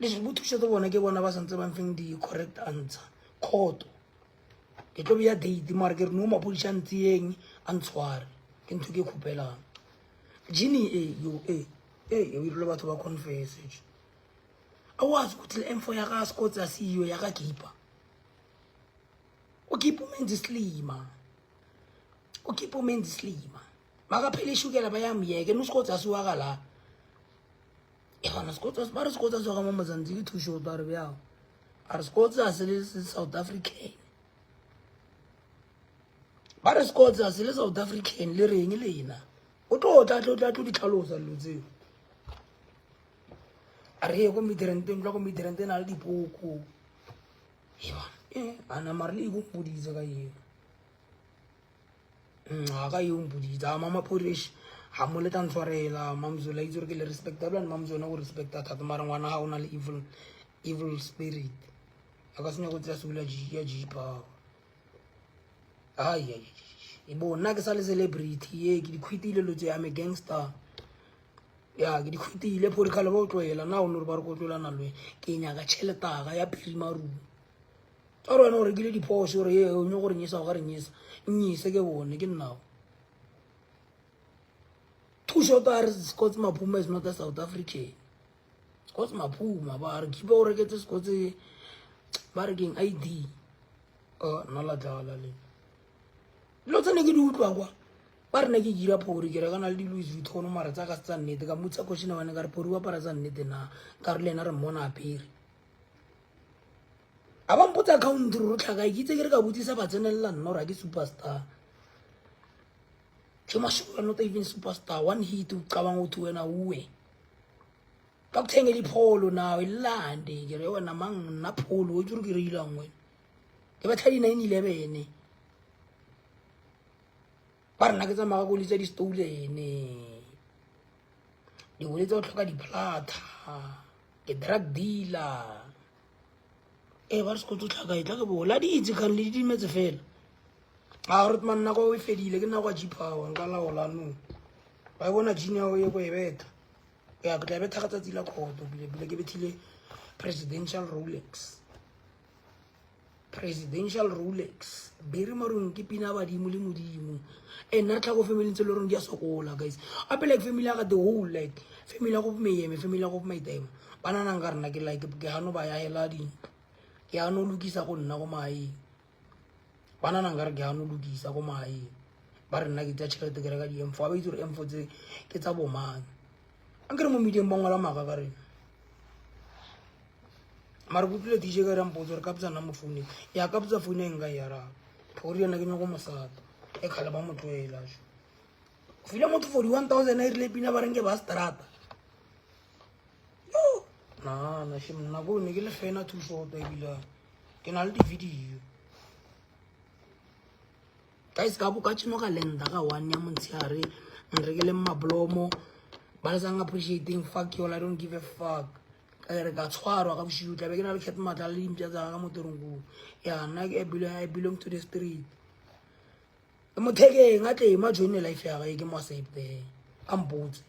le bo thuša tse bona ke bona ba santse ba mfeng di correct answer khoto ke tlo beya date mara ke re no maphodisa a ntseyeng a ntshware ke ntho ke kgopelang genie e yo e e o irile batho ba confess a wa se kutlile m4 ya ga Scott a siyo ya ga kipa ukhipha umenza isilima ukhipha umenza isilima makaphela ishukela bayamyeke nusikotsi asiwaka la yona sikotsi ba re sikotsi asiwaka mo mozambique thušo ba re bjang a re sikotsi a se le south african ba re sikotsi a se le south african le reng lena o tlo tla tlo tla tlo di tlhalosa dilo tseo a re ye ko midranteng tla ko midranteng na le dipoko eba e ana mare le iko mpoditse ka eo ga ka eo mpoditse a mama porish ga mo le tla ntshwarela mamzola itse gore ke le respecta bjane mamzona go respecta thata mara ngwana ga o na le evil evil spirit a ka senya go tseya seula ya g power ai e bo nna ke sa le celebrity ye ke dikhwitile lo tse ya me gangster ya ke dikhwitile phori kgale ba o tloela na o ne re ba re ko tloelana lwe ke nyaka tšheletaga ya phirimarung ka gore wena o rekile diphoso gore e o nyoko re nyesa o ka re nyesa nnyise ke bone ke nnao thuso ta re scotts maphuma is not a south african scotts maphuma ba re khipa o reketse scotts ba re keng id nna la dlala le dilo tse ne ke di utlwa kwa ba rena ke dira phori ke rekana le di-louis vuitton mara tsa ka se tsa nnete ka motsa question bane ka re phori wa para tsa nnete na ka re le ena re mmona apere a ba mpotsa account re tlhaka ke itse ke re ka botsisa ba tsenelela nna gore a ke superstar ke mashola not even superstar one hit ucabanga ukuthi wena uwe ka kuthengela ipholo nawe ilande ke re wena mang nna pholo o itse gore ke reilang wena ke batla di-nine eleven ba rena ke tsamaya ka koloi tsa di-stolene dikoloi tsa go tlhoka di-plata ke drug dealer ee ba re sekotso tlhaka e tla ke bola di itse kgang le didimetse fela a gore man nako e fedile ke nako ya g-power nka laola no ba e bona gene yao e ko e betha ya ke tla e betha ka tsatsi la khoto bile bile ke bethile presidential rolex presidential rolex bere marong ke pina badimo le modimo and nna re tlhago family tse le rong di a sokola guys ape like family ya ka the whole like family ya go meyeme family ya go maitema ba nanang ka rena ke like ke gano ba yahela dintlo ke gano lokisa go nna go maeng ba nanang ka re ke gano lokisa go maeng ba re nna ke tsa tšhelete ke reka di-m4 ba itse gore m4 tse ke tsa bomang a nkere mo medieng ba ngwala maaka ka rena. Mara ke utlwile DJ ka re mpotsa gore ka nna mo founeng. Ya ka botsa foune e nka e araba. Phori yena ke nyako mosata. E kgale ba mo tlwaela jo. File motho 41000 a irile pina ba reng ke ba strata. Yo, na na shim nna go ne ke le fena too short ebile ke na le di-video. Guys ka bo ka tšeno ka lenda ka one ya montshehare nrekele mablomo ba le sang appreciating fuck you all I don't give a fuck ka re ka tshwarwa ka bošiu tlabe ke na le cat matla le dimpša tsa ka mo toronkong ya nna ke I belong to the street mothekeng a tle ma joine life ya gae ke mo accepte a mpotse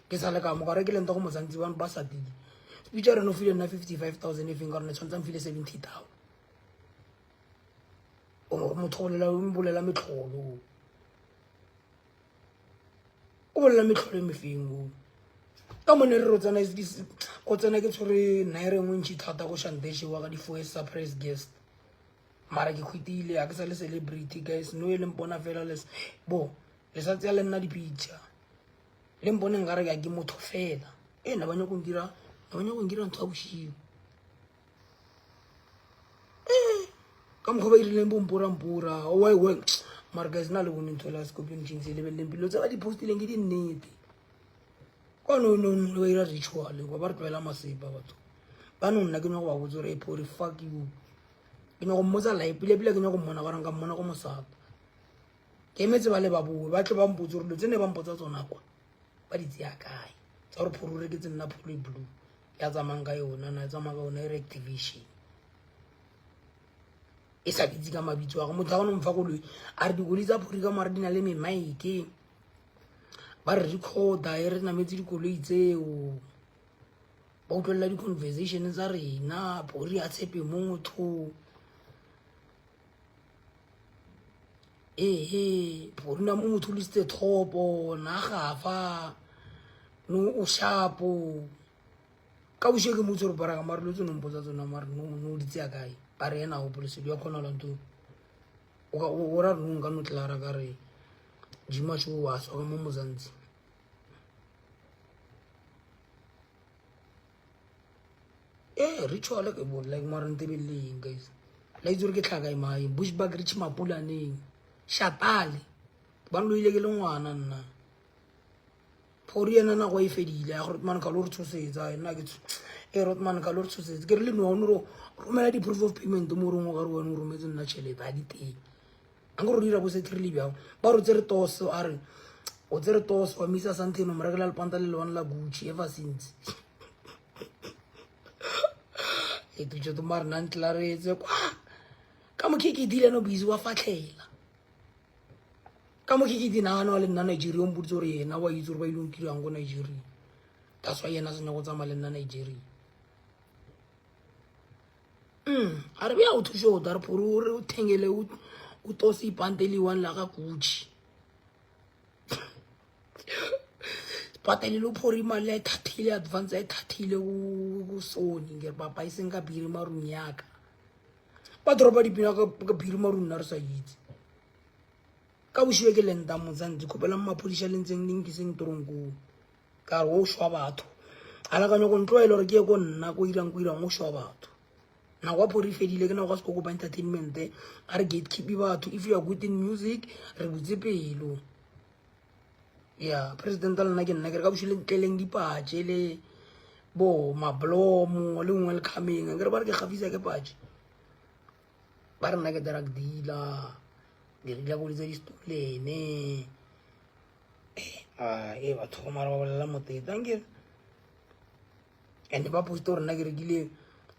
ke sa le ka mo ka re ke lenta go mozantsi ba ba sa tile speech a rena o file nna 55000 e feng ka rone tshwanetse a mfile 70000 motho o bolela o bolela metlholo o bolela metlholo e mefeng o ka mone re ro tsena go tsena ke tshwere naire nngwe ntšhi thata go shandeshe wa ka di-four surprise guest mara ke khwitile ga ke sa le celebrity guys no e le mpona fela les bo le sa tseya le nna di-picture le mpone nkare ka ke motho fela e na ba nyako nkira na ba nyako nkira ntho ya bošigo ee ka mokgwa ba irileng bomporampora why why mara guys na le bone ntho la scorpion kings e lebeleleng pelo tse ba di postileng ke dinnete kwa no no no ba ira ritual kwa ba re tlwaela masepa batho ba no nna ke nyako ba botsa gore e phori fuck you ke nyako mmotsa life pile pile ke nyako mmona ba reng ka mmona go mosapa ke emetse ba le ba boe ba tle ba mpotse gore dilo tse ne ba mpotsa tsona kwa ba di tseya kae tsa gore phoro re ke tse nna pholo e blue ya tsamayang ka yona na tsamaya ka yona e re activation e sa bitse ka mabitso a go motho a gone mfa koloi a re dikoloi tsa phori ka moare di na le memaike ba re recorda e re nametse dikoloi tseo ba utlwelela di-conversation tsa rena phori a tshepe motho ehe phori na mo motho o lisitse thopo na gafa no o shapo ka bošego ke motse gore baraka mare lo tse nompotsa tsona mare no no di tseya kae ba re ena gopole selo ya kgona lanto o ka o ra re nka no tlara ka re jima sho wa swa ka mo mozantsi eh ritual ke bo like mare ntebeleng guys la itse gore ke tlhaka e mae bushbuck rich mapulaneng shatale ba loile ke le ngwana nna Phori yena nako e fedile ya gore man ka lo re tshosetsa nna ke e rotman ka lo re tshosetsa ke re le noa o ne ro romela di-proof of payment mo rongwe ka re wena o rometse nna tšhelete a di teng a nkore dira bo setlhele bjang ba re tsere toso a re o tsere toso wa misa santeno mo rekela lepanta le leone la gucci ever since e tutse to mare nna ntla re etse kwa ka mo ke ke dile no busy wa fatlhela ka mo ke ke dinagana wa le nna nigeria o mpoditse gore yena wa itse gore ba ile go kirang ko nigeria that's why yena senya go tsamaya le nna nigeria mm a re bja o thuše o tla re phore o re o thengele o tose ipante le one la ga gucci patelele o phore imali a e thathile advance a e thathile go sony ngere papa e seng ka biri marung yaka ba dropa dipina ka biri marung nna re sa itse ka bošiwe ke lenta motsantsi kgopelang maphodisa le ntseng le nkiseng toronkong ka re o šwa batho a lakanya go ntloela gore ke ye ko nna ko irang ko irang o šwa batho nako ya phori e fedile ke nako ya sekokopa entertainment a re gatekeepe batho if you are good in music re butse pelo ya president a lena ke nna ke re ka bošo le ntleleng dipatše le bo mablomo le welcoming ke re ba re ke gafisa ke patše ba re nna ke drug dealer ke rile koloi tse di stolene e batho go mara ba bolela motete ankere and ba posta gore nna ke rekile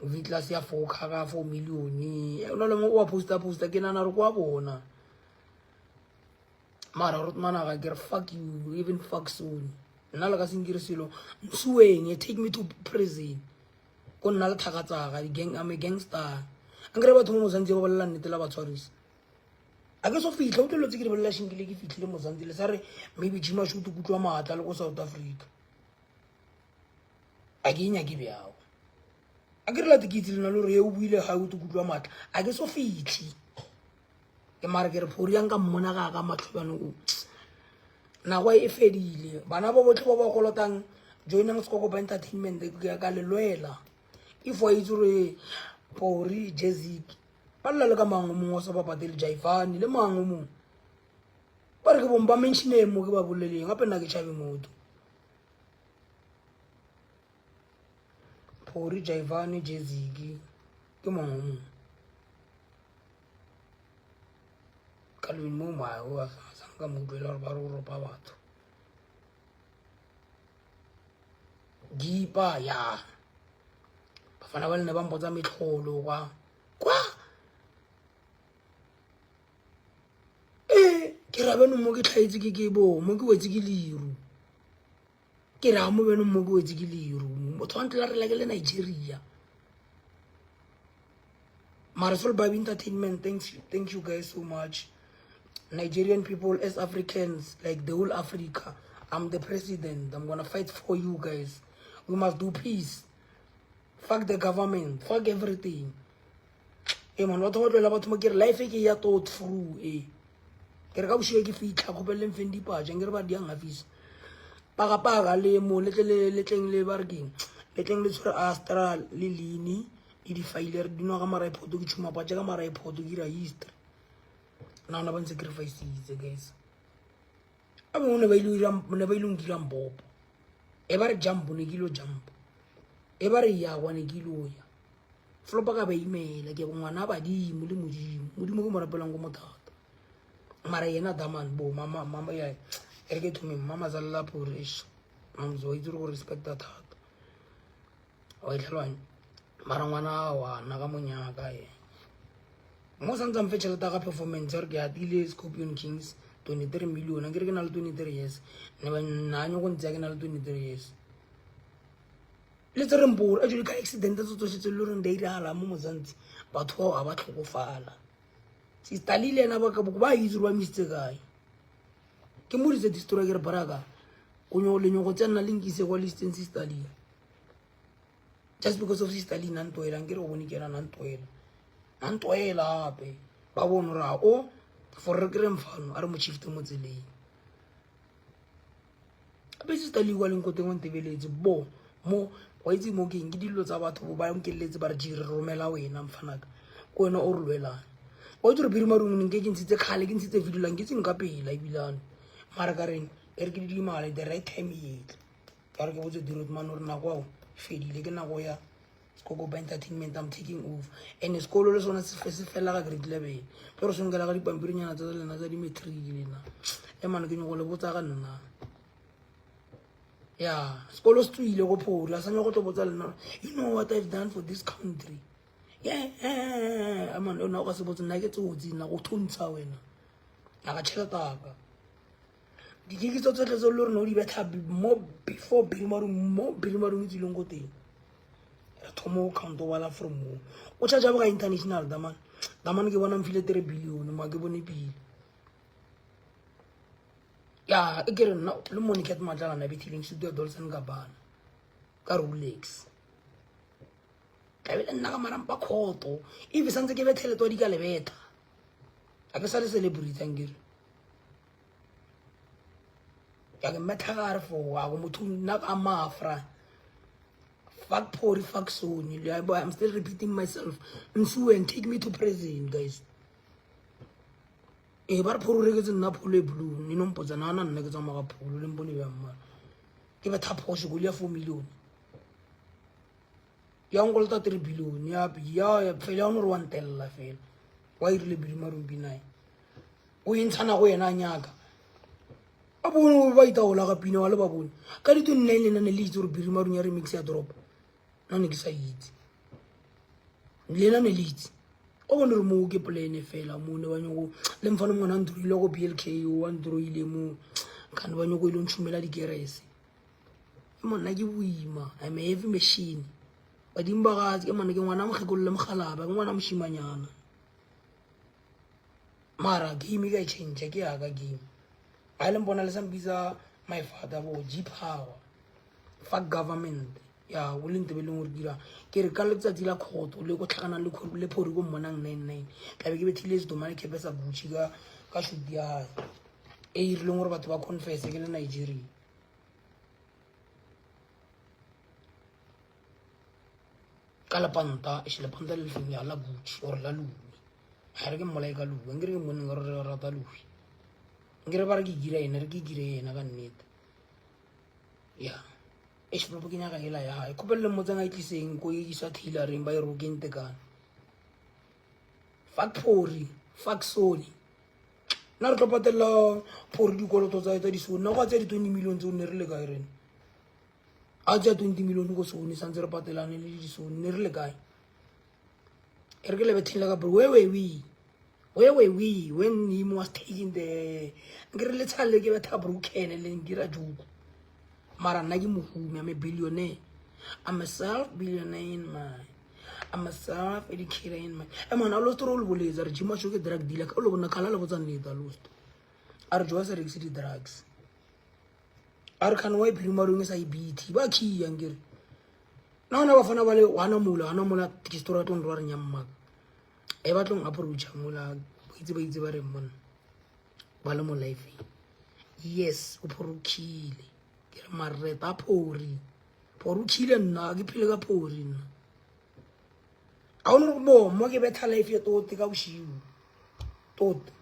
v class ya four car ka four million o na le mongwe wa posta posta ke nana re kwa bona mara gore managa ke re fuck you even fuck soon nna le ka se nkire selo nsuweng take me to prison ko nna le thaka tsaga di-gang I'm a gangster ankere batho mo mozantsi ba bolela nnete la ba tshwarisa a ke so fitlha o tleletse ke di bolela shinkile ke fitlhile mozantsi le sa re maybe jima shoot kutlwa maatla le ko south africa a ke e nyake bjao a ke re late ke itse lena le gore e o buile ga o te kutlwa maatla a ke so fitlhe ke mare ke re phori yang ka mmona ga ka matlhobane o nako e fedile bana ba botlhe ba ba kolotang joinang sekokopa entertainment ke ka le lwela. If wa itse gore Pori, Jezik, ba lla le ka mang o mongwe wa sa ba patele Jaifane le mang o mongwe. Ba re ke bong ba mentioneng mo ke ba boleleng gape nna ke tšhabe motho. Pori, Jaivane, Jeziki ke mongwe o mongwe. Calvin mo mago a sa nka mo utlwela gore ba re o ropa batho. Gipa ya bafana ba lene ba mpotsa metlholo kwa kwa ee ke ra beno mo ke tlhaetse ke ke bo mo ke wetse ke leru ke ra mo beno mo ke wetse ke leru motho wa ntlela rela ke le Nigeria mara Soul Baby Entertainment thanks thank you guys so much Nigerian people as Africans like the whole Africa I'm the president I'm gonna fight for you guys we must do peace fuck the government fuck everything e man batho ba tloela batho mo ke re life ke ya tot through e ke re ka bošego ke fitlha kgopeleleng feng dipatša nke re ba diang gafisa paka-paka le mo letle le tleng le ba re keng le tleng le tshwere astra le leane le difaile re dinwa ka maraiphoto ke tšhuma patša ka maraiphoto ke dira history nagana ba nsacrificitse guys a bangwe ne ba ile ne ba ile nkira mpopo e ba re jump ne ke ilo jump e ba re ya kwa ne ke ilo ya flopa ka ba imela ke ngwana badimo le modimo modimo ke mo rapelang ko mothata mara yena daman bo mama mama ya e re ke thomeng mama zalela porish mamzo wa itse gore go respecta thata wa e tlhaloganya mara ngwana wa nna ka monyaka e mo santse mfe tšhelete ga performance gore ke atile scorpion kings 23 million a kere ke na le 23 years ne ba nna go ntse ke na le 23 years le tse reng bore actually ka accident tse tsotlhe tse le goreng di a iragala mo mozantsi batho bao ga ba tlhokofala sister le ena ba ka ba itse gore ba misitse kae ke mo ditse distory ke re baraka o nyo le nyoko tsenna le nkise kwa listeng sister le just because of sister le nna ntoela nke re o bone ke ena nna ntoela nna ntoela gape ba bone gore a o for re kry mfano a re mo shift mo tseleng gape sister le kwa leng ko teng o ntebeletse bo mo wa itse mo keng ke dilo tsa batho bo ba nkeletse ba re jere romela wena mfanaka ko wena o re lwelang wa itse gore phirimarung neng ke ke ntshitse kgale ke ntshitse video lang ke tseng ka pela ebilane mara ka reng e re ke didimale the right time e etla ka re ke botse dirot man gore nako ao fedile ke nako ya Skokopa entertainment I'm taking over and sekolo le sone se se fela ga grade 11 ke re sonkela ga dipampirinyana tsa lena tsa di-matric lena e mane ke nyoko le botsa ga nna ya sekolo se tswile go phori a sa nyako tlo botsa lena you know what I've done for this country yeah man o na o ka se botse nna ke tsotsi nna go thuntsha wena a ka tšhelete aka dikikitso tsotlhe tse le rona o di betha mo before Billy Marung mo Billy Marung e tswileng ko teng re thomo count wala from mo o charge ga international daman daman ke bona mfile 3 billion ma ke bone pile ya e ke re nna le mone cat matlala na bethileng sutu ya Dolce and Gabbana ka Rolex tlabe le nna ka marampa khoto if santse ke bethele to di ka lebetha a ke sa le celebrity ankere ka ke mmetha gare fo a go motho nna ka mafra fuck pori fuck sony i'm still repeating myself nsuwe and take me to prison guys ee ba re phoro reketse nna pholo e blue ne no mpotsa nana nna ke tsamaya ka pholo le mpone bjang mara ke betha phoso koloi ya four million ya nkolota three billion ya ya fela ya gore wa ntelela fela wa irile bili marumbi nae o e ntshana go yena a nyaka ba bone ba itaola ga pina wa le ba bone ka di 29 lena ne le itse gore biri marung ya remix ya drop nna ne ke sa itse lena ne le itse o bone gore moo ke polene fela mo ne ba nyoko le mfano mongwe a nturile go blk o a nturoile mo kgane ba nyoko ile ntšhomela dikerese ke monna ke boima I'm a heavy machine badimo ba gatse ke monna ke ngwana mokgekolo le mogalaba ke ngwana mošimanyana mara game ka e change ke yaka game ga e le mpona le sa mpitsa my father bo g power fuck government ya o le ntebe leng gore dira ke re ka letsatsi la kgoto le ko tlhakanang le phori ko mmonang nine nine tlabe ke bethile sedomane kepe sa gucci ka ka shoot ya e irileng gore batho ba confesse ke le nigeria Ka lepanta, eish lepanta le lefeng ya la Gucci or la Louis. Ga re ke mmolae ka Louis, nkere ke mmone nkare re rata Louis. Nkere ba re ke gira yena, re ke gire yena ka nnete. Ya. Eish bro ke nyaka ela ya gae. Kgopelo le mmotseng a e tliseng ko e isa tailoring ba e rokeng tekano. Fuck Phori, fuck Sony. Nna re tlo patella Phori dikoloto tsa tsa di-Sony. Nna go a tseya di-20 million tseo ne re le kae rena? A tseya 20 million ko Sony santse re patelane le di-Sony ne re le kae? E re ke lebetheng la ka bro, where were we? Where were we when him was taking the nkere le tshale ke betha broken le nkira joke. Mara nna ke mohumi, I'm a billionaire. I'm a self billionaire in my I'm a self educator in my e man a lost ro le boletsa re Jima Show ke drug dealer ka lo bona khala le botsa nnete a lost. A re joa sa rekise di drugs. A re khane wa iphirimmarong e sa e BT ba khiya nkere. Na ona bafana ba le wana mola wana mola ke story ya tlong re nyammaka. E ba tlong approach mola ba itse ba itse ba re monna ba le mo life. Yes, o phorokile. Ke re mareta phori. Phorokile nna ke phele ka phori nna. A o no bo mo ke betha life ya tote ka boshigo. Tote.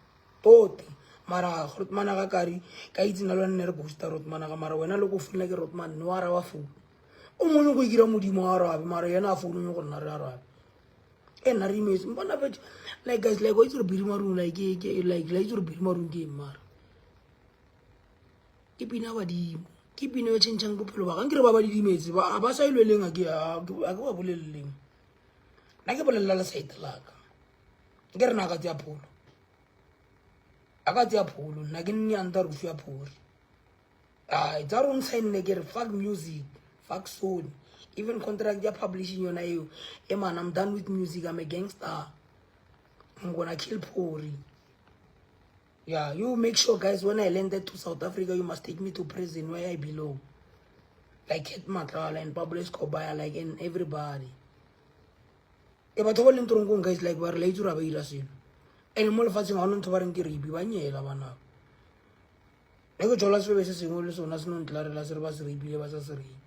Tote. Mara Grootman ga kari ka itse na le nne re booster Grootman ga mara wena le go founela ke Grootman no araba phone. O mongwe go ikira modimo a arabe mara yena a founung go nna re arabe. E nna re imetse mbona but like guys like wa itse gore biri marung like ke like la itse gore biri marung ke eng mara. Ke pina badimo. Ke pina e tšhentšhang bophelo ba ka. Nkere ba ba didimetse ba ba sa ilweleng a ke a ke ba boleleleng. Nna ke bolelela le side la ka. Nke re na ka tseya pholo. A ka tseya pholo nna ke nne under roof ya phori. Ai tsa rong sign ke re fuck music, fuck Sony. Even contract ya publishing yona eo. E man, I'm done with music. I'm a gangster. I'm gonna kill Phori. Yeah, you make sure guys when I landed to South Africa, you must take me to prison where I belong. Like Cat Matlala and Pablo Escobar, like and everybody. E batho ba leng tronkong guys like ba re la itse gore ba ira selo. And mo lefatsheng ga ona ntho ba reng ke rape ba nyela bana. Ne ke jola sebe se sengwe le sona se no ntlarela se re ba se rapeile ba sa se rape.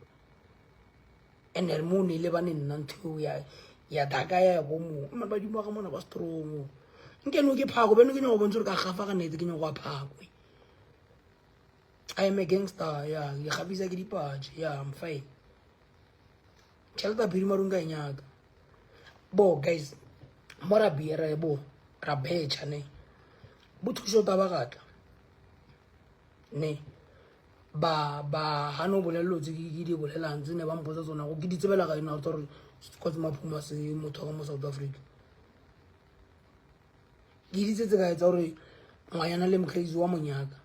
And re mo ne le ba ne nna ntho ya ya daka ya bo mo. Mma badimo ba ga mona ba strong. Nke no ke phako beno ke nyaka go bontsha gore ka gafa ga nnete ke nyaka go a phakwe. I am a gangster, yeah. Ke gapisa ke dipatše, yeah, I'm fine. Tšhelete ya phiri marung ka e nyaka. Bo guys, mo ra beera bo ra betšha ne. Bo thušo taba gatla. Ne. Ba ba hano bolelelo tse ke di bolelang tse ne ba mpotsa tsona go ke di tsebela ga ena gore Scott Maphuma se motho wa ka mo South Africa. Ke di tsetse ka etsa gore ngwanyana le mcrazy wa monyaka.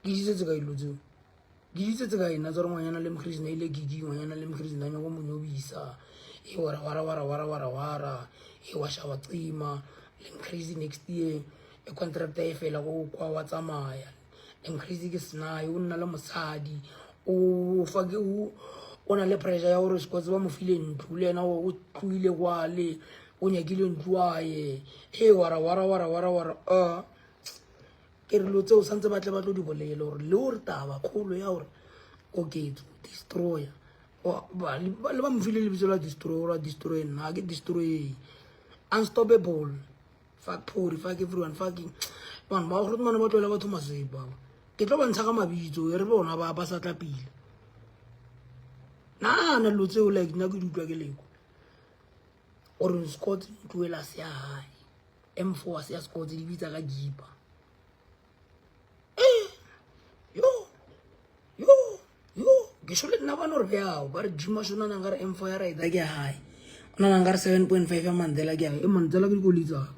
Ke di tsetse ka dilo tseo. Ke di tsetse ka ena tsa gore ngwanyana le mcrazy na ile gigi ngwanyana le mcrazy na nyako monyobisa. E wara wara wara wara wara wara. E wa shaba cima le mcrazy next year e contract e fela go kwa wa tsamaya. Le mcrazy ke snae o nna le mosadi o fa ke o o na le pressure ya gore Scott ba mo file ntlo le yena o tloile kwale o nyakile ntlo a ye e wara wara wara wara wara a ke re dilo tseo santse ba tle ba tlo di bolela gore le gore taba kgolo ya gore koketso destroyer le ba mo file lebitso la destroyer la destroy nna ke destroy unstoppable fuck phori fuck everyone fucking vanhu ba gore mane ba tloela batho masepa ke tlo ba ntsha ka mabitso e re bona ba ba sa tla pila nana dilo tseo like nna ke di utlwa ke leko gore Scott ntlo ela se ya hae M4 se ya Scott di bitsa ka jipa eh yo yo yo ke sho le nna bana gore bjao ba re jima shona nang ka re M4 ya rider ke ya hae o nana ka re 7.5 ya Mandela ke ya e Mandela ke dikoloi tsa ka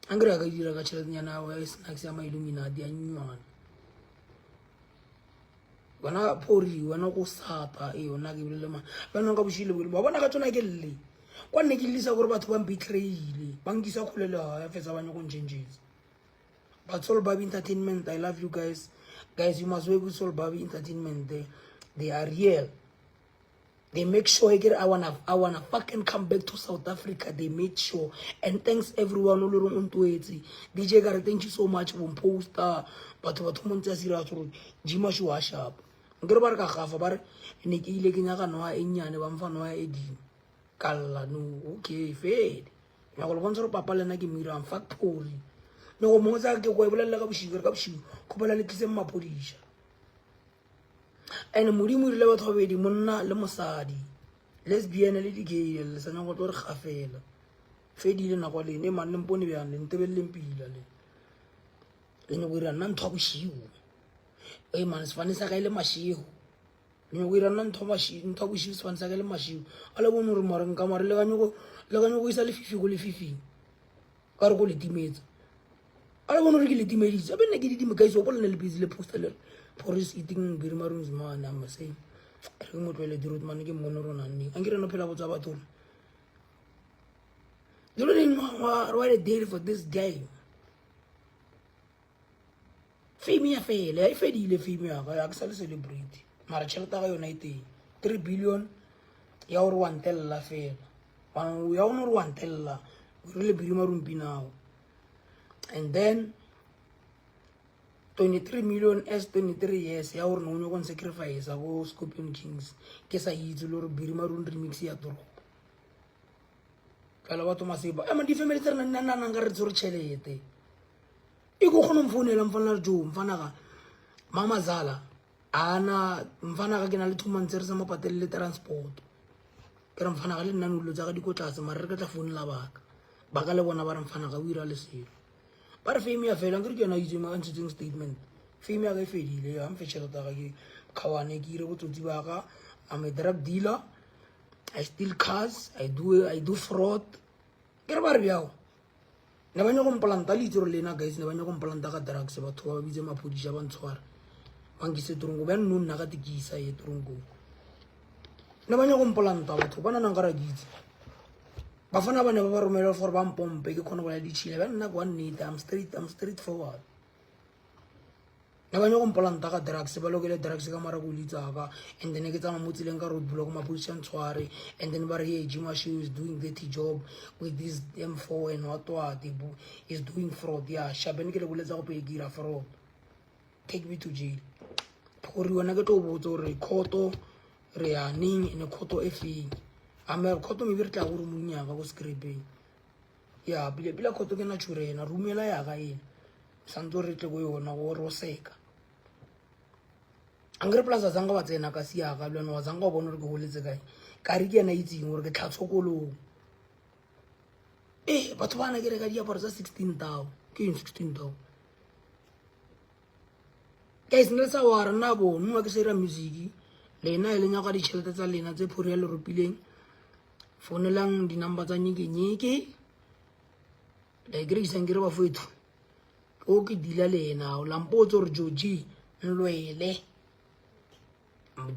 a nkere a ka dira ka tšheletenyana ya snacks ya ma-illuminati ya nnywana wena phori wena go sata e yona ke bolele ma ba nong ka bošile bole ba bona ka tsona ke lle kwa nne ke llisa gore batho ba mbetrayile ba nkisa kgole le ya fetsa ba nyako ntšhentšhetsa. But Soul Baby Entertainment, I love you guys. Guys, you must work with Soul Baby Entertainment. They are real. They make sure I wanna fucking come back to South Africa. They made sure. And thanks everyone o le reng o ntoetse. DJ Gare, thank you so much. Bo poster. Batho batho mo ntse a sira gore Jima show a sharp. Nkere ba re ka gafa ba re ne ke ile ke nyaka noa e nnyane ba mfa noa e dingwe. Ka lla no okay fele. Nyako le bontsha gore papa le nna ke mo irang fuck phori. Nyako mongwe tsa ke go e bolelela ka bošigo ka bošigo kgopela le tliseng maphodisa. And modimo o rile batho babedi monna le mosadi lesbian le di-gay le sa nyako tlo re gafela. Fedile nako ya lena e man le mpone bjang le ntebeleleng pila le. Le nyako ira nna ntho ya bošigo. Ee man sefane sa ka e le mašego. Le nyako ira nna ntho ntho ya bošigo sefane sa ka e le mašego. A le bone gore mare nka mare le ka nyako le ka nyako isa lefifi ko lefifing. Ka re ko le timetsa. A le bone gore ke le timeditse. Abe nna ke didimo guys o bolele le busy le poster le Porris eating Biri Maroons man I'm saying. Re ke mo tlwele dirot man ke mmone rona nne. Ankere no phela botsa batho. You don't even know what I did for this game. Fame ya fele, e fedile fame ya ka, ya ke sa le celebrate. Mara tšhelete ya ga yona e teng. 3 billion ya gore wa ntella fela. Ya gore wa ntella. O rile Biri Marumpi now. And then 23 million as 23 years ya gore ne o nyako sacrifice go Scorpion Kings ke sa itse le gore Biri Maroon remix ya toropo tlala batho maseba ema di-family tse re nang ka re tshwere tšhelete e ko kgona mfounela mfana re jo mfana ga mamazala ana mfana ga ke na le 2 months re sa mo patelele transport ke re mfana ga le nna dilo tsa ga di ko tlase mare re ka tla founela baka baka le bona ba re mfana ga o ira leselo ba re fame ya fela nkere ke yona itse a ntshitseng statement fame ya ka e fedile ga mfe tšhelete ya ga ke kgawane ke ire botsotsi ba ka I'm a drug dealer I steal cars I do fraud ke re ba re bjao ne ba nyako mplanta le itse gore lena guys ne ba nyako mplanta ka drugs batho ba ba bitse maphodisa ba ntshware ba nkise toronkong ba nno nna ka tekisa ye toronkong ne ba nyako mplanta batho ba nanang ka ra ke itse bafana ba ne ba ba romela gore ba mpompe ke kgone go ya ditšhila ba nna kwa nnete I'm straight forward ne ba nyako mpolanta ka drugs ba lokele drugs ka mara koloi tsaka and then ke tsamaya mo tseleng ka road block maphodisa ntshware and then ba re hey Jim Ashu is doing dirty job with this M4 and what what is doing fraud yeah shabene ke le boletsa go pele ke ira fraud take me to jail gore wena ke tlo botsa gore khoto re ya neng ene khoto e feng ame khoto maybe re tla go roomong yaka ko scrapeng ya pila pila khoto ke naturena room ela yaka ena santse re tle ko yona go re o seka ankere plus a zanga wa tsena ka siaka le wena wa zanga wa bona gore ke goletse kae ka re ke ena itseng gore ke tlhatshokolong ee batho ba na ke reka diaparo tsa 16 tao ke eng 16 tao guys ne le sa wara nna bone nwa ke sa ira music lena e le nyaka ditšhelete tsa lena tse phori ya le ropileng fonelang di-number tsa nyekenyeke la e krekisang ke re bafetho o ke dila le ena o lampotse gore joji nlwele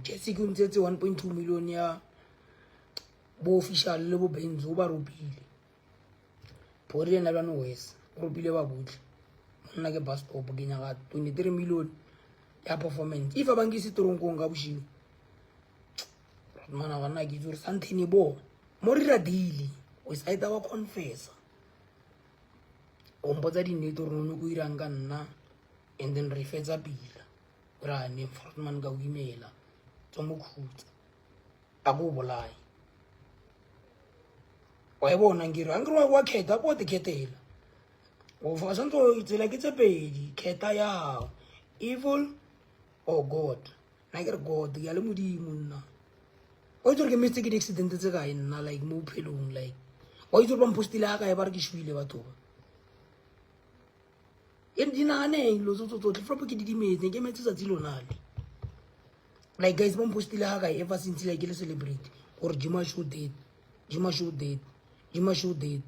jesse ke o ntshetse 1.2 million ya bo official le bo benzo o ba ropile phori le ena bjane wes o ropile ba botlhe monna ke bus stop ke nyaka 23 million ya performance if a bankise toronkong ka bošigo mana gona ke itse gore santhene bo mo rira deal o saeta wa confessa o mpotsa dinnete gore o nyako irang ka nna and then re fetsa pila o ra ne man ka o imela tswa mo khutsa a ko bolae wa e bona nkere ankere wa wa khetha ko te khethela o fa santse tsela ke tse pedi khetha ya gago evil or god nna ke re god ya le modimo nna o itse gore ke metse ke di-accident tse kae nna like mo bophelong like wa itse gore ba mpostile ga kae ba re ke šwile batho ba e di naganeng dilo tso tso tsotlhe flop ke didimetse ke metse tsatsi lonale like guys ba mpostile ga kae ever since like ke le celebrate gore Jima Show dead Jima Show dead Jima Show dead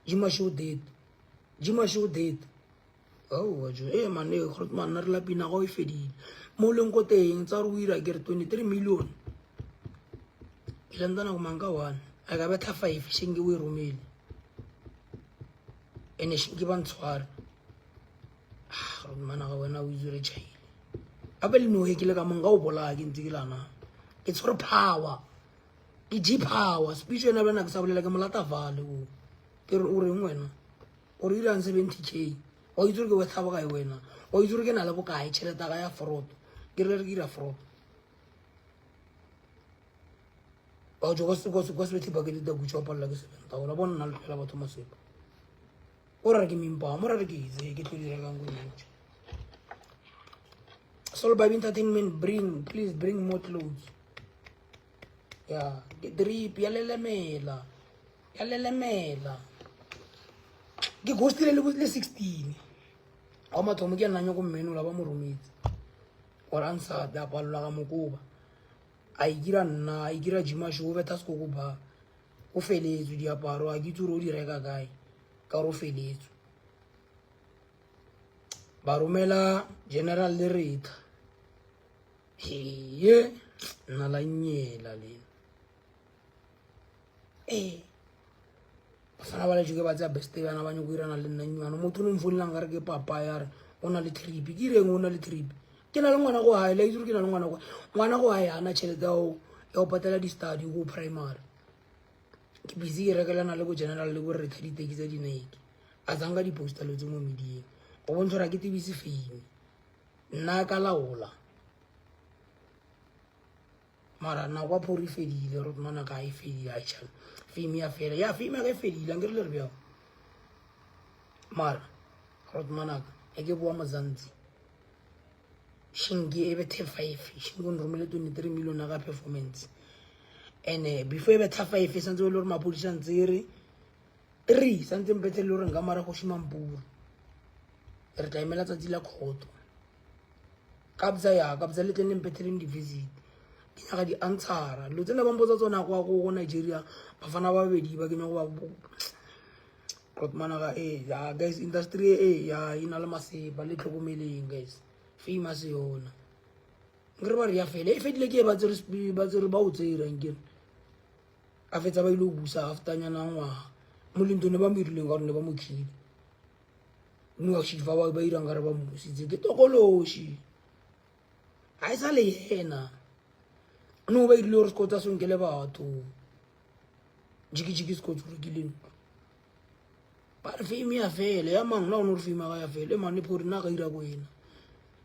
Jima Show dead Jima Show dead aowa jo e mane gore manna re lapina ga o e fedile mo leng ko teng tsa gore o ira ke re 23 million ke lentana go mang ka one a ka betha five shenke o e romele ene shenke ba ntshware ah mana ga wena o itse re chaile gape le nohe ke le ka mong ka o bolaya ke ntse ke lana ke tshwere power ke g power speech ena bjana ke sa bolela ke molata vale o ke re o reng wena o re irang 70 k wa itse gore ke wetha bokae wena wa itse gore ke na le bokae tšhelete ka ya fraud ke re re ke ira fraud. Ba tšwa kwa sebethe bakete ta kutša wa palela ke sebenta ola bona nna le tlogela batho masepa. O ra re ke mimpamo, o ra re ke itse ke tlo di rekang ko dintšha. Soul Baby Entertainment bring please bring more clothes. Ya, ke drip ya lelemela. Ya lelemela. Ke ghostile le le 16. Wa mathomo ke nna nyoko mmenola ba mo rometse. Or answer da palelwa ga mokoba. A ikira nna, a ikira Jimasho o betha sekoko ba. O feletswe diaparo, a ke itse gore o di reka kae. Ka gore o feletswe. Ba romela General le Retha. Heye, nna la nyela lena. Ee. Bafana ba lejwe ke ba tsaya best bana ba nyako irana le nna nywana. Motho no mfonelang ka re ke papa ya re o na le trip. Ke ireng o na le trip? Ke na le ngwana go hae, la itse gore ke na le ngwana go. Ngwana go hae ana tšhelete ya go ya go patela di-study go primary. Ke busy ke rekelana le bo general le bo retha diteki tsa di-Nike. A tsanga di-poster lo tse mo medieng. Go bontsha gore ha ke tebise fame. Nna ka laola. Mara nako ya phori e fedile re mana ka e fedile a tšhana fame ya fela ya fame ya ka e fedile ankere le re bjang mara rotmanaka e ke boa mozantsi shinki e bethe five shinki o nromele 23 million ya ka performance and eh, before e betha five e santse e le gore maphodisa ntse e re three santse mpethe le gore nka mara go shimampuru re tla emela tsatsi la kgoto Kabza ya kabza le tleng le mpetheleng di-visit ke nyaka di-answera dilo tse ne ba mpotsa tsona kwa go go nigeria bafana ba babedi ba ke nyako ba rotmanaga e ya guys industry e ya e na le masepa le tlhokomeleng guys famous yona nkere ba re ya fele e fedile ke ba tsere ba tsere ba o tsere nkere a fetsa ba ile go busa after nyana ngwaga molento ne ba mo irileng ka gore ne ba mo khile no shifa ba ba irang gare ba mmusitse ke tokološi ga e sa le yena no ba irile gore sekotsa sonkele batho jikijiki sekotsi o rekile ntlo ba re fame ya fele ya mang na o ne gore fame ya ga ya fele e mane phori nna ka ira ko ena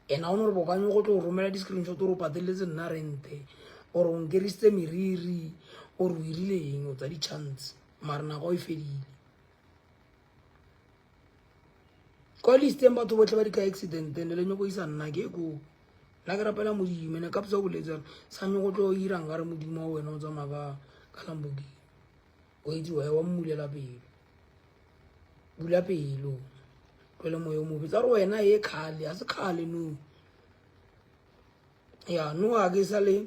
ena o ne gore bokanyo go tlo romela di-screenshot gore o pateletse nna rente or o nkerisitse meriri or o irile eng o tsa di-chance mare nako e fedile kwa listeng batho botlhe ba di-car accident ne le nyoko isa nna ke ko nna ke rapela modimo ne ka psa boletse re sa nyoko tlo irang ka re modimo wa wena o tsamaya ka ka lamborghini o itse wa wa mmulela pelo bula pelo tlwele moya o mobe tsa re wena e kgale a se kgale no ya no a ke sa le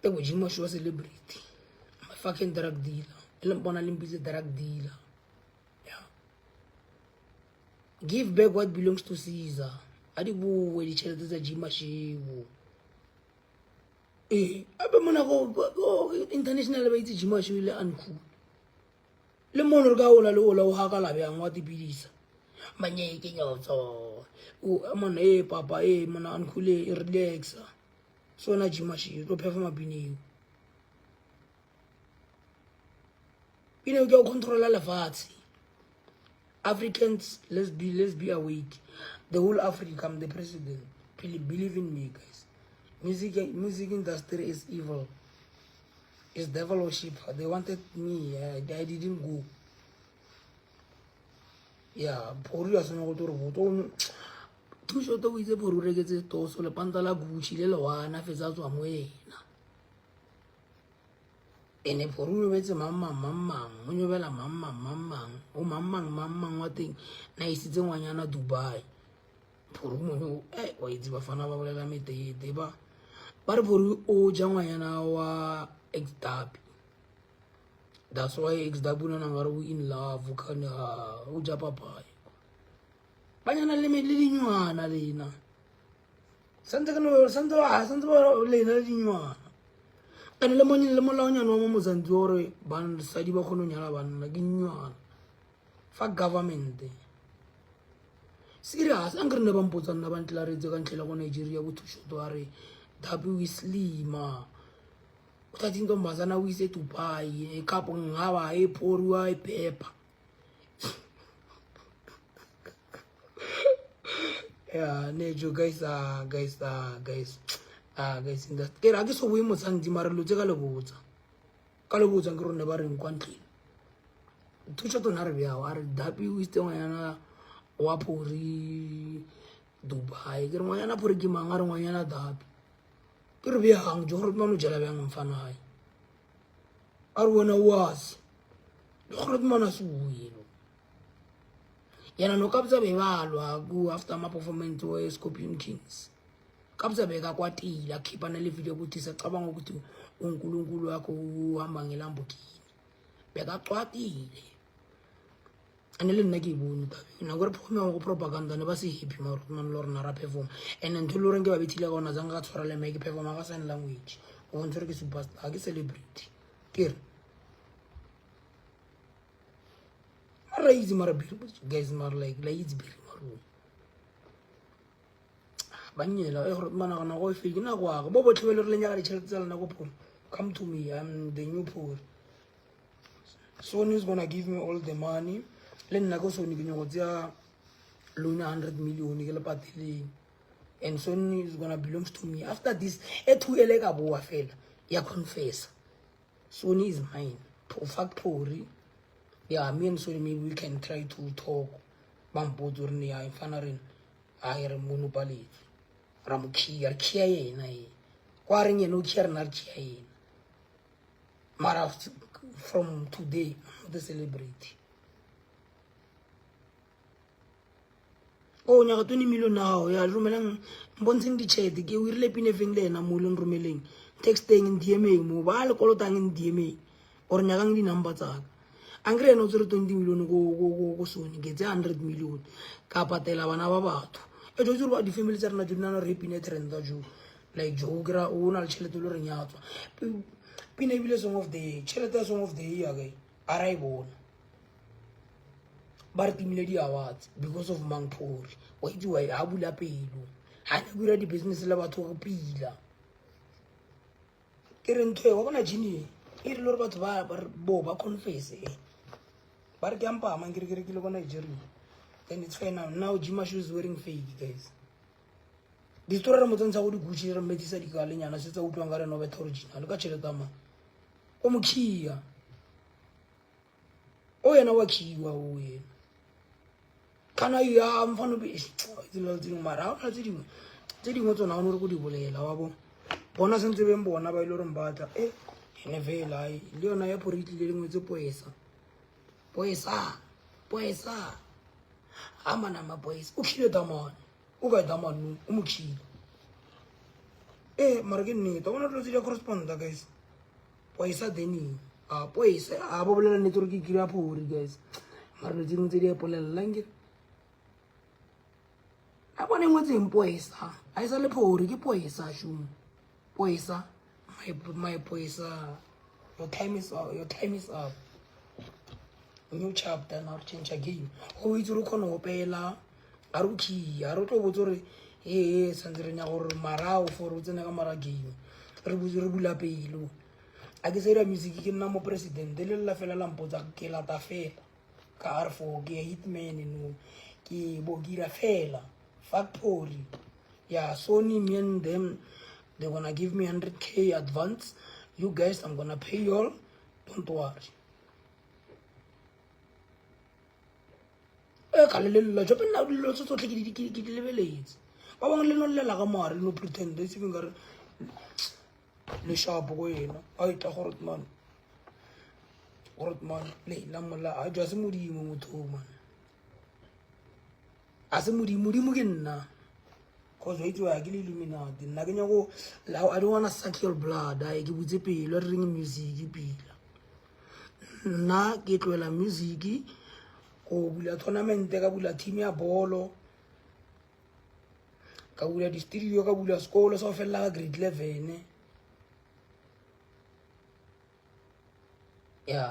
e godimo wa celebrity I'm a fucking drug dealer e leng bona le mpitse drug dealer yeah. give back what belongs to Caesar a di boe ditšhelete tsa Jima Shivo ee ape mona go international ba itse Jima Shivo le uncool le mono re ka ola le ola o gakala bjang wa tipidisa manyeke nyotso o mona e papa e mona uncool e relaxa sona Jima Shivo tlo performa pina eo pina eo ke go controla lefatshe Africans let's be let's be awake the whole Africa I'm the president believe in me guys music music industry is evil is devil worship they wanted me I, I didn't go yeah phori a sena go tlo re botso thuso to o itse phori o reketse toso lepanta la Gucci le lewana fetsa tswa mo ena ene phori o nyobetse mang mang mang mang o nyobela mang mang mang mang o mang mang mang mang wa teng na isitse ngwanyana Dubai phori mo eh wa itse bafana ba bolela metete ba ba re phori o ja ngwanyana wa ex-dapi that's why ex-dapi o nana ngare o in love khane ha o ja papaye banyana le le dinywana lena santse ke no santse ba santse ba lena le dinywana ene le monyane le molaonyana wa mo mozantsi gore basadi ba kgone go nyala banna ke nywana fa government serious a nkere ne ba mpotsa nna ba ntlaretse ka ntlhela ko nigeria bo thushoto a re dapi o slima o thatha intombazana o ise dubai ekapo ngaba e phoriwa e phepha yeah nejo guys uh, guys uh, guys Ah guys, ke re a ke so boe motsantsi mare lo tse ka le botsa. Ka le botsa ke rone ba reng kwa ntleng. Thuša tona re bjao a re dapi o itse ngwanyana wa phori Dubai. Ke re ngwanyana phori ke mang a re ngwanyana dapi. Ke re bjang jo gore mano jela bjang mfana hae. A re wena o ase. Le gore mano a se buye lo. Yena no kabza be balwa ku after ma performance we Scorpion Kings. Kabza bekakwatile akhipha nale video ukuthi sacabanga ukuthi uNkulunkulu wakho uhamba ngeLamborghini. Bekacwatile. And le nna ke e bone tabe. Nako re performa go propaganda ne ba se happy mara man lo rena ra perform. And ntho le reng ke ba bethile ka ona zanga ka tshwara le mic performa ka sign language. O bontsha gore ke superstar, ke celebrity. Ke re mara itse mara guys mara like la itse biri mara ba nnyela e gore managana go fe ke nako age bo botlhe ba le re le nyaka ditšhelete tsa lena ko pholo come to me i'm the new poor sony is gonna give me all the money le nna ko sony ke nyako tseya loan ya 100 million ke le pateleng and sony is gonna belongs to me after this e thuele ka boa fela ya confessa sony is mine fuck phori yeah me and sony maybe we can try to talk ba mpotse gore ne ya mfana rena a re mono paletswe ra mo khiya re khiya yena e kwa reng yena o khiya rena re khiya yena mara from today I'm not a celebrity o nyaka 20 million na gago ya romelang mpontsheng ditšhete ke o irile pine feng le ena mo leng romeleng texteng ndmeng mo ba le kolotang ndmeng or nyakang di-number tsaka ankere ena o tsere 20 million ko sone ke tse 100 million ka patela bana ba batho e jo tsere di-family tsa rena jo di nana re pine trenda jo like jo kry o na le tšhelete le reng ya tswa pina ebile song of the year tšhelete ya song of the year kae a ra e bona ba re timile di-awards because of mangphori wa itse wa ha bula pelo ha ne go dira di-business le batho go pila ke re ntho e wa bona genie e rile gore batho ba bo ba confess e ba re ke ampama ke re ke rekile ko nigeria then it's fine now now Jimashu is wearing fake guys distory re mo tsentsha go di-gucci re mmetsisa dikalenyana se tsa utlwang ka re no betha original ka tšhelete ya mang o mo khiya o yena wa khiwa o yena kana ya mfano be tsela tse dingwe mara ga tse dingwe tse dingwe tsona o ne re go di bolela wa bo bona sentse beng bona ba ile gore mbatla e ene fela le yona ya phore e tlile lengwe tse poesa poesa poesa a manama poesa o khile damane o kae damane o mo khile ee mara ke nnete bona dilo tse di a corresponda guys poesa dening a poesa a ba bolela nnete gore ke kira phori guys mara dilo tse dingwe tse di epolelelang ke a bone ngwetseng poesa a e sa le phori ke poesa šomo poesa my, my poesa your time is up, your time is up new chapter now re change game o itse re kgone go opela a re o key a re tlo botse gore ee santse re nyaka gore marao for o tsene ka mara game re butse re bula pelo a ke sa dira music ke nna mo president le lela fela la mpotsa ke lata fela ka r for ke hitman no ke bo ke ira fela factory yeah sony me and them they're gonna give me 100k advance you guys i'm gonna pay you all don't worry e ka le lela jope nna dilo tse tsotlhe ke di lebeletse ba bangwe le no llela ka moare le no pretend e sebe nkare le shapo ko ena a e tla gore man gore man le la mola a jwa se modimo motho man a se modimo modimo ke nna cause wa itse wa ke le illuminati nna ke nyako i don't wanna suck your blood ai ke butse pelo re reng music pila nna ke tlohela music go bula tournament ka bula team ya bolo ka bula di-studio ka bula sekolo sa go felela ka grade 11 ya.